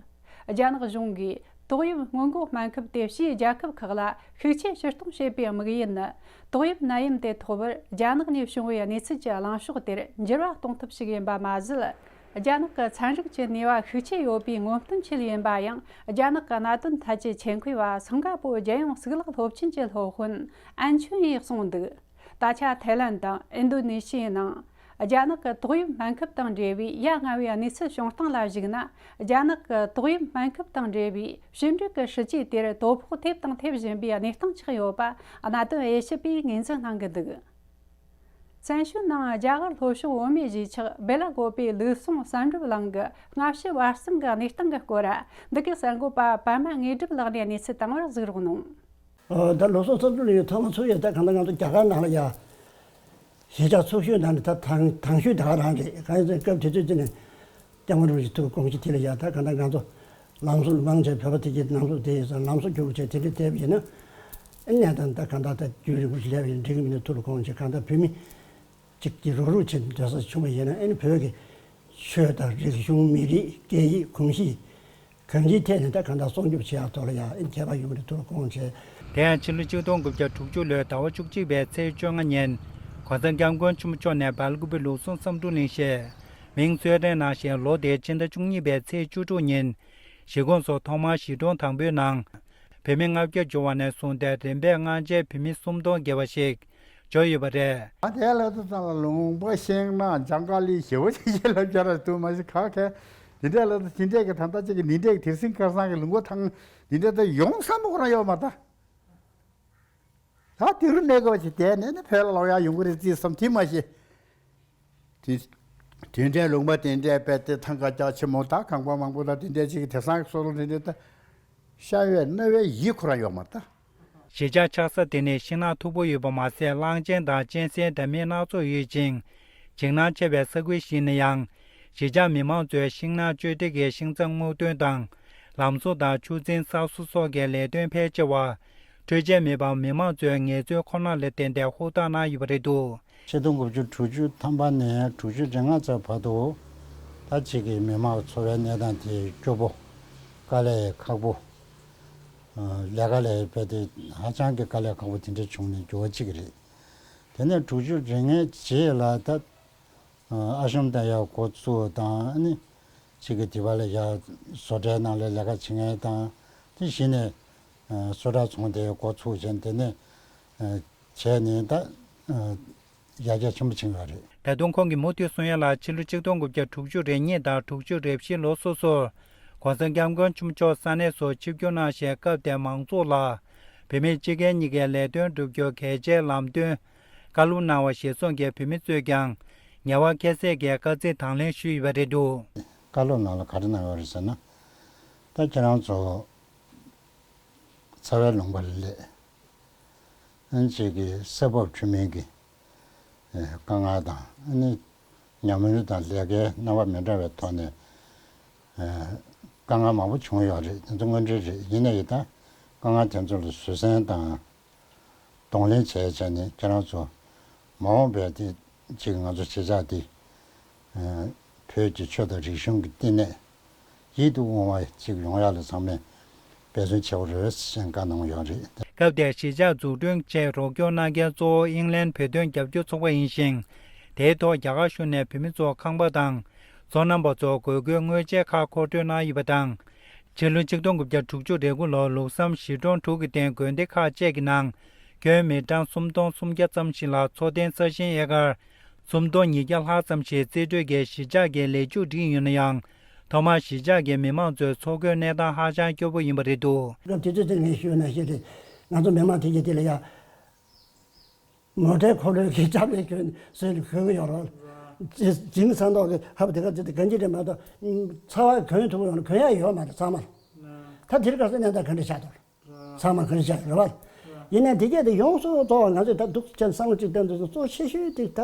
རྒྱ་ནག་གཞུང་གིས་ཏོག་དབྱིབས་སྔོན་འགོག་སྨན་ཁབ་དེ་ཕྱིའི་རྒྱལ་ཁབ་ཁག་ལ་ཤུགས་ཆེ་ཕྱིར་གཏོང་བྱེད་པའི་དམིགས་ཡུལ་ནི། ཏོག་དབྱིབས་ནད་ཡམས་དེ་ཐོག་བར་རྒྱ་ནག་ནས་བྱུང་བའི་གནས་ཚུལ་གྱི་གླེང་ཕྱོགས་དེར་འགྱུར་བ་གཏོང་ཐབས་ཤིག་ཡིན་པ་མ་ཟད། རྒྱ་ནག་གི་ཚན་རིག་གི་ནུས་པ་ཤུགས་ཆེ་ཡོད་པའི་སྔོན་བསྟན་ཆེད་ཡིན་པ་ཡང་། རྒྱ་ནག་གི་གནད་དོན་ཐད་ཀྱི་མཁྱེན་གོ་བ་སིང་ག་པོ་རྒྱལ་ཡོངས་གཙུག་ལག་སློབ་ཆེན་གྱི་སློབ་དཔོན་ཨན་ཆུན་ཡིས་གསུངས་འདུག་ད་ཆ་ཐའི་ལན་དང་ཨིན་རྡུ་ནེ་ཤི་ཡའི་ནང་རྒྱ་ནག་གི་ཏོག་དབྱིབས་སྨན་ཁབ་དང་འབྲེལ་བའི་ཡ་ང་བའི་གནས་ཚུལ་བྱུང་སྟངས་ལ་གཞིགས་ན། རྒྱ་ནག་གི་ཏོག་དབྱིབས་སྨན་ཁབ་དང་འབྲེལ་བའི་ཞིབ་འཇུག་གི་སྲིད་ཇུས་དེར་དོ་ཕོག་ཐེབས་དང་ཐེབས་བཞིན་པའི་གནས་སྟངས་ཆགས་ཡོད་པ་གནད་དོན་དབྱེ་ཞིབ་པས་ངོས་འཛིན་གནང་གི་འདུག་བཙན་བྱོལ་ནང་རྒྱ་གར་ལྷོ་ཕྱོགས་བོད་མིའི་གཞིས་ཆགས་སྦེ་ལ་ཀོ་པའི་ལུགས་ཟུང་བསམ་གྲུབ་གླིང་གི་སྔ་ཕྱི་བར་གསུམ་གྱི་གནས་སྟངས་ཀྱི་སྐོར། འདི་གའི་གསར་འགོད་པ་པདྨ་དངོས་གྲུབ་ལགས་ནས་གནས་ཚུལ་དང་པོར་གཟིགས་རོགས་གནང་། ཨ། ད་ལུགས་ཟུང་བསམ་གྲུབ་གླིང་ཐོག་མ་ཚུགས་ཡས་ད་གང་ལྟར་ང་ཚོ་རྒྱ་གར་ནང་ལ་ཡ་གཞིས་ཆགས་ཚུགས་ཤོས་ནང་ནས་ད་དང་དང་ཤོས་ད་ག་རང་རེད། གང་ཡིན་ཟེར་སྐབས་དེ་ཚོའི་དུས་ནས་སྐྱབས་མགོན་རིན་པོ་ཆེ་ཐུགས་དགོངས་ཀྱི་དེ་ལ་ཡ་ད་གང་ལྟར་ང་ཚོ་ལམ་བཟོ་མང་ཆེ་བོད་པ་དེ་གའི་ལམ་བཟོ་དེ་ཡིན་ཙང་ལམ་བཟོ་རྒྱུགས་བྱས་དེ་འདྲ་བལྟས་པ་ཡིན་ན། ཨ་ནི་ད་ད་གང་ལྟར་ད་རྒྱུན་རིང་པོ་ཞིག་སླེབས་ཡིན་འགྲིག་གི་མིན་ན་ཐུགས་ལ་དགོངས་བྱས་གང་ལྟར་བོད་མི་གཅིག་གིས་རུག་རུག་བྱས་ནས་སྡོད་ས་བྱུང་བ་ཡིན་ན། ཨ་ནི་བོད་ཀྱི་ཆོས་དང་རིག་གཞུང་མི་རིགས་སྐད་ཡིག་གོམས་གཤིས་གང་ཅིའི་ཐད་ནས་ད་གང་ལྟར་སྲུང་སྐྱོབ་བྱེད་ཡག་ཐོག་ལ་ཡང་ཨ་ནི་ཁྱད་པར་ཡོང་གི་རེད་ཐུགས་ལ་དགོངས་བྱས། དེ་ཡང་ཕྱི་ལོ་ཆིག་སྟོང་དགུ་བརྒྱ་དྲུག་ཅུ་ལོའི་ཟླ་བ་བཅུ་གཅིག་པའི་ཚེས་བཅོ་ལྔ་ཉིན། གོང་ས་སྐྱབས་མགོན་ཆེན་པོ་མཆོག་ནས་སྦེལ་ཀོབ་པའི་ལུགས་ཟུང་བསམ་གྲུབ་གླིང་ཞེས་མིང་གསོལ་རས་གནང་ཞིང་། ལོ་དེའི་ཕྱི་ཟླ་བཅུ་གཉིས་པའི་ཚེས་བཅུ་དྲུག་ཉིན། གཞིས་ཁོངས་སུ་ཐོག་མར་གཞིས་གྲོང་དང་པོའི་ནང་བོད་མི་ལྔ་བརྒྱ་འབྱོར་བ་ནས་བཟུང་སྟེ་རིམ་པས་སྔ་རྗེས་བོད་མི་སུམ་སྟོང་བརྒལ་བ་ཞིག་འབྱོར་ཡོད་པ་རེད། ད་དེ་ལ་ད་ཚང་ལ་ལུང་པ་ཤིང་ནགས་ལྗང་ཁ་ལི་ཞེ་པོ་ཅིག་ལ་སྦྱར་ར་འདུག་མ་གཞི་ག་གེ་འདི་འདྲས་ལ་ད་འདི་འདྲས་ཀྱི་ད་ལྟ་ཅིག་གི་འདི་འདྲས་ཀྱི་དེར་སེང་ཁར་སང་གི་ལུང་པ་ཐང་འདི་འདྲས་ད་ཡོང་ས་མོ་ཁོ་རང་ཡོད་མ་ད། ད་དེ་རུ་གནས་དགོས་ཅིག་དེ་ནས་ནི་བོད་ལ་ལོག་ཡག་ཡོང་གི་རེད་ཅེས་བསམ་དེ་མ་གཞི། དེ་དེ་འདྲའི་ལུང་པ་དེ་འདྲའི་དཔེ་དེ་ཐང་ཀ་རྒྱ་ཆེན་མོ་ད་གངས་པ་མང་པོ་ད་དེ་འདྲའི་ཅིག་གི་དེང་སང་གི་སོ་ལོ་དེ་འདྲའི་ད་ཤ་བའི་རྣ་བའི་ཡིད་ཁོ་རང་ཡོད་མ་ད། གཞིས་ཆགས་ཆགས་ས་དེ་ནི་ཤིང་ནགས་མཐུག་པོ་ཡོད་པ་མ་ཟད། གླང་ཆེན་དང་གཅན་གཟན་འདྲ་མིན་སྣ་ཚོགས་ཡོད་ཅིང་། འཇིགས་སྣང་ཆེ་བའི་ས་ཁུལ་ཞིག་ཡིན་ན་ཡང་། གཞིས་ཆགས་མི་མང་ཚོས་ཤིང་ནགས་གཅོད་བྲེག་གི་ཤིང་ཚང་སྔོག་འདོན་དང་། ལམ་བཟོ་དང་ཆུ་འཛིན་གསར་བཟོ་སོགས་ཀྱི་ལས་དོན་ཕལ་ཆེ་བ། འཕྲུལ་ཆས་མེད་པར་མི་མང་ཚོའི་ངལ་རྩོལ་ཁོ་ན་ལ་བརྟེན་ཏེ་ཧུར་ཐག་གནང་ཡོད་པ་རེད་འདུག་ཆིག་སྟོང་དགུ་བརྒྱ་དྲུག་ཅུ་ཐམ་པ་ནས་དྲུག་ཅུ་རེ་ལྔ་ཙམ་བར་དུ་ད་ཅིག་གི་མི་མང་འཚོ་བའི་གནས་སྟངས་དེ་སྐྱོ་པོ། དཀའ་ལས་ཁག་པོ། ལས་ཀ་ལས་དཔེ་དེ་ཧ་ཅང་གི་དཀའ་ལས་ཁག་པོ་དེ་འདྲ་བྱུང་ནས་འགྱུར་བ་གཅིག་རེད། དེ་ནས་དྲུག་ཅུ་རེ་ལྔའི་རྗེས་ལ་ད་ཨ་ཤམ་ད་ཡ་འགོ་བཙུགས་དང་ཨ་ནི་གཅིག་གི་དེ་བ་ལ་ཡ་བཟོ་གྲྭའི་ནང་ལ་ལས་ཀ་བྱེད་མཁན་དང་དེ་གཞི་ནས་ཨ་སོ་ཊར་ཚོང་དེ་འགོ་ཚུགས་བྱས་དེ་ནས་ཨ་བྱས་ནས་ད་ཨ་ཡར་རྒྱས་ཆེན་པོ་ཕྱིན་པ་རེད། ད་དུང་ཁོང་གིས་མུ་མཐུད་གསུང་ཡ་ལ་ཕྱི་ལོ་ཆིག་སྟོང་དགུ་བརྒྱ་དྲུག་ཅུ་རེ་གཉིས་དང་དྲུག་ཅུ་རེ་བཞི་ལོ་སོ་སོར་༸གོང་ས་༸སྐྱབས་མགོན་ཆེན་པོ་མཆོག་ས་གནས་སུ་ཆིབས་བསྒྱུར་གནང་བཞིན་སྐབས་དེར་མང་ཚོགས་ལ་ བུད་མེད་སྤྱི་སྒེར་གཉིས་ཀའི་ལས་དོན་བསྒྲུབ་རྒྱུར་གལ་ཆེའི་ལམ་སྟོན་བཀའ་སློབ་གནང་བ་ཞིག་སོང་གི་བུད་མེད་ཚོས་ཀྱང་ངལ་བ་ཁྱད་བསད་ཀྱིས་དཀའ་ཚེགས་དང་ལེན་ཞུས་ཡོད་པ་རེད་འདུག། བཀའ་སློབ་ནང་ལ་ག་རེ་གནང་ཡོད་རེད་ཟེར་ན། ད་ཁྱེད་རང་ཚོ་ཚ་བའི་ལུང་པ་ལ་སླེབས། ཨ་ནི་གཅིག་གི་ས་བབ་འཕྲོད་མིན་གྱི་དཀའ་ངལ་དང་། ཨ་ནི་ཉམས་མྱོང་དང་ལས་ཀའི་རྣམ་པ་མི་འདྲ་བའི་ཐོག་ནས་དཀའ་ངལ་མང་པོ་བྱུང་ཡོད་རེད། དེ་ཚོ་དངོས་འབྲེལ་རེད། ཡིན་ན་ཡང་ད་དཀའ་ངལ་དེ་ཚོ་ལ་བཟོད་བསྲན་དང་གདོང་ལེན་བྱས་བྱས་ནས། ཁྱེད་རང་ཚོ་མ་འོངས་པའི་དེ་གཅིག་ང་ཚོ་གཞིས་ཆགས་འདི་བོད་ཀྱི་ཆོས་དང་རིག་གཞུང་གི་བསྟི་གནས་ཡིད་དུ་འོང་བ་ཅིག་ཡོང་ཡག་ལ་ཚང་མས་འབད་བརྩོན་བྱེད་དགོས་རེད་ཅེས་བཀའ་གནང་ཡོད་རེད། སྐབས་དེར་གཞིས་ཆགས་འཛུགས་སྐྲུན་ཆེད་རོགས་སྐྱོར་གནང་མཁན་གཙོ་བོ་ཨིང་ལན་བོད་དོན་རྒྱབ་སྐྱོར་ཚོགས་པ་ཡིན་ཞིང་། དེའི་ཐོག་རྒྱ་གར་གཞུང་ནས་བོད་མི་ཚོར་ཁང་པ་དང་། སོ་ནམ་པ་ཚོར་དགོས་མཁོའི་དངོས་ཆས་ཁག་མཁོ་སྤྲོད་གནང་ཡོད་པ་དང་། ཕྱི་ལོ་ཆིག་སྟོང་དགུ་བརྒྱ་དྲུག་ཅུ་རེ་དགུ་ལོར་ལུགས་བསམ་གཞིས་གྲོང་དྲུག་གི་སྟེང་དགོན་སྡེ་ཁག་བཅས་ཀྱི་ནང་། ཁྱོན་མི་གྲངས་སུམ་སྟོང་སུམ་བརྒྱ་ཙམ་ཞིག་ལ་འཚོ་རྟེན་ས་ཞིང་ཨེ་ཀར་སུམ་སྟོང་ཉིས་བརྒྱ་ལྷག་ཙམ་ཞིག་རྩིས་སྤྲོད་ཀྱིས་གཞིས་ཆགས་ཀྱི་ལས་ཞུགས་སྒྲིག་ཡོད་ན་ཡང་། ཐོག་མར་གཞིས་ཆགས་ཀྱི་མི་མང་ཚོའི་འཚོ་གོས་གནས་སྟངས་ཧ་ཅང་སྐྱོ་པོ་ཡིན་པ་རེད་འདུག། སྐབས་དེ་དུས་ཙམ་ངས་ཞུས་ན་ཞེས་རེད། ང་ཚོ་མི་མང་དེ་གྱིས་དེ་ལ་ཡ། མོ་ཊའི་འཁོར་ལོའི་གི་ལྕགས་ལེབ་གྱོན་ཟེར་གྱི་ཡོད་རེད། ཇིམ་སན་ཏོག་གི་ཧབ་དེ་ག་ཚོད་དེ་གན་གྱི་རེད་མ་གཏོགས། ཚ་བ་གྱོན་ཐུབ་ཡོང་ན་གྱོན་ཡ་ཡོད་མ་རེད་ཚང་མར། ད་དེར་ག་ཚོད་གནས་སྟངས་ག་འདྲ་ཆགས་འདུག། ཚང་མ་ག་འདྲ་ཆགས་ཡོད་རེད་བ། ཡིན་ནའི་དེ་གས་དེ་ཡོངས་སུ་རྫོགས་པ་ང་ཚོས་ད་སྡུག་ཅན་བསམ་བློ་གཅིག་བཏོན་དུས་སུ་གཙོ་ཆེ་ཤོས་དེ་ད་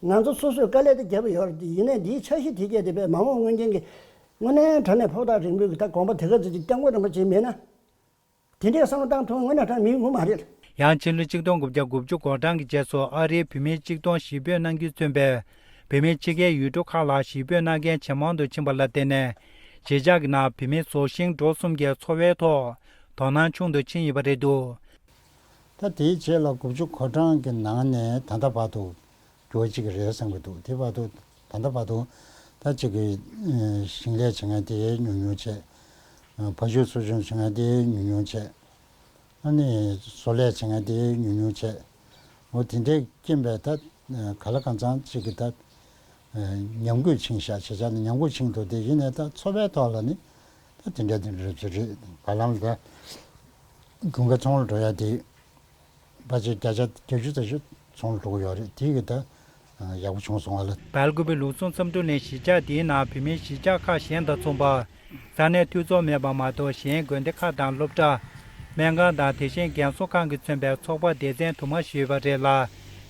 ང་ཚོ་སོ་སོས་དཀའ་ལས་དེ་བརྒྱབ་ཡོད་རེད་དེ། ཡིན་ནའི་འདིའི་འཆར་གཞི་དེ་གས་དེ་བས་མ་འོངས་སྔོན་རྐྱེན་གྱི་དངོས་གནས་དྲང་གནས་ཕུགས་ཐག་རིང་པོའི་གི་ད་དགོངས་པ་དེ་ག་ཚོད་ཅིག་སྐྱབས་མགོན་རིན་པོ་ཆེ་མེད་ན། དེ་འདྲའི་བསམ་བློ་བཏང་ཐུབ་དངོས་གནས་དྲང་མི་ཡོང་གི་མ་རེད། ཡང་ཕྱི་ལོ་ཆིག་སྟོང་དགུ་བརྒྱ་དགུ་བཅུ་གོ་གྲངས་ཀྱི་རྗེས་སུ་ཨ་རིའི་བུད་མེད་གཅིག་སྟོང་གཞིས་སྤོས་གནང་རྒྱུས་མཚོན་པའི་བུད་མེད་ཕྱི་རྒྱལ་ཡུལ་གྲུ་ཁག་ལ་གཞིས་སྤོས་གནང་མཁན་ཇེ་མང་དུ་ཕྱིན་པ་ལ་བརྟེན་ནས། གཞིས་ཆགས་ཀྱི་ནང་བུད་མེད་བཟོ་ཞིང་འབྲོག་གསུམ་གྱི་འཚོ་བའི་ཐོག་དོ་སྣང་ཆུང་དུ་ཕྱིན་ཡོད་པ་རེད་འདུག། ད་དེའི་རྗེས་ལ་དགུ་བཅུ་གོ་གྲངས་ཀྱི་ནང་ནས་ད་ལྟ་བར་དུ་འགྱུར་བ་གཅིག་རེད་བསམ་གྱི་འདུག། དེ་བར་དུ་ད་ལྟ་བར་དུ་ད་གཅིག་གི་ཨ་ཞིང་ལས་བྱེད་མཁན་དེ་ཉུང་ཉུང་བྱས། ཨ་བ་ཕྱུགས་འཚོ་སྐྱོང་བྱེད་མཁན་དེ་ཉུང་ཉུང་བྱས། ཨ་ནི་བཟོ་ལས་བྱེད་མཁན་དེ་ཉུང་ཉུང་བྱས། འོ་དེ་འདྲའི་རྐྱེན་པས་ད་ག་ལ་གང་འཚམ་གཅིག་གི་ད་ཉམས་རྒུད་ཕྱིན་ཤག། བྱས་ཙང་ནི་ཉམས་རྒུད་ཕྱིན་འདུག། དེ་ཡིན་ནའི་ད་འཚོ་བའི་ཐོག་ལ་ནི་ད་དེ་འདྲ་དེ་འདྲ་རེད་ཅེས་རེད། བར་ལམ་ལ་ད་དགུན་ཁ་ཚོང་ལ་འགྲོ་ཡ་དེ་ཕལ་ཆེར་བརྒྱ་ཆ་བརྒྱད་ཅུ་ཙམ་ཞིག་ཚོང་ལ་འགྲོ་གི་ཡོད་རེད། དེ་གི་ད་ཡག་པོ་བྱུང་སོང་བ་ལ། སྦེལ་ཀུ་པེ་ལུགས་ཟུང་བསམ་གྲུབ་ནས་གཞིས་ཆགས་འདིའི་ནང་བུད་མེད་གཞིས་ཆགས་ཁག་གཞན་དང་མཚུངས་པར། ས་གནས་འཐུས་ཚོགས་མེད་པ་མ་གཏོགས། གཞན་དགོན་སྡེ་ཁག་དང་སློབ་གྲྭ། སྨན་ཁང་དང་དེ་བཞིན་རྒན་གསོ་ཁང་གིས་མཚོན་པའི་ཚོགས་པ་སྡེ་ཚན་དུ་མ་ཞིག་ཡོད་པ་རེད་ལ།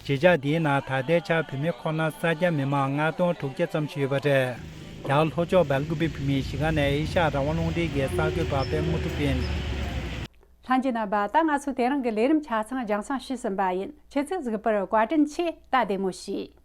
གཞིས་ཆགས་འདིའི་ནང་ད་ལྟའི་ཆར་བུད་མེད་ཁོ་ན་ས་སྐྱ་མི་མང་ལྔ་སྟོང་དྲུག་བརྒྱ་ཙམ་ཞིག་ཡོད་པ་རེད། རྒྱ་གར་ལྷོ་ཕྱོགས་སྦེལ་ཀུ་པེ་བོད་མིའི་གཞིས་ཁང་ནས་ཨེ་ཤ་ཡ་རང་དབང་རླུང་འཕྲིན་གྱི་གསར་འགོད་པ་པད་མ་གྲུབ་ཡིན། ལྷན་རྒྱས་རྣམ་པ། ད་ང་ཚོའི་དེ་རིང་གི་ལས་རིམ་ཆ་ཚང་རྒྱང་སྲིང་ཞུས་ཟིན་པ་ཡིན། ཁྱེད་ཚོས་གཟིགས་པར་བཀའ་དྲིན་ཆེ། ད་བདེ་མོ་བྱོས།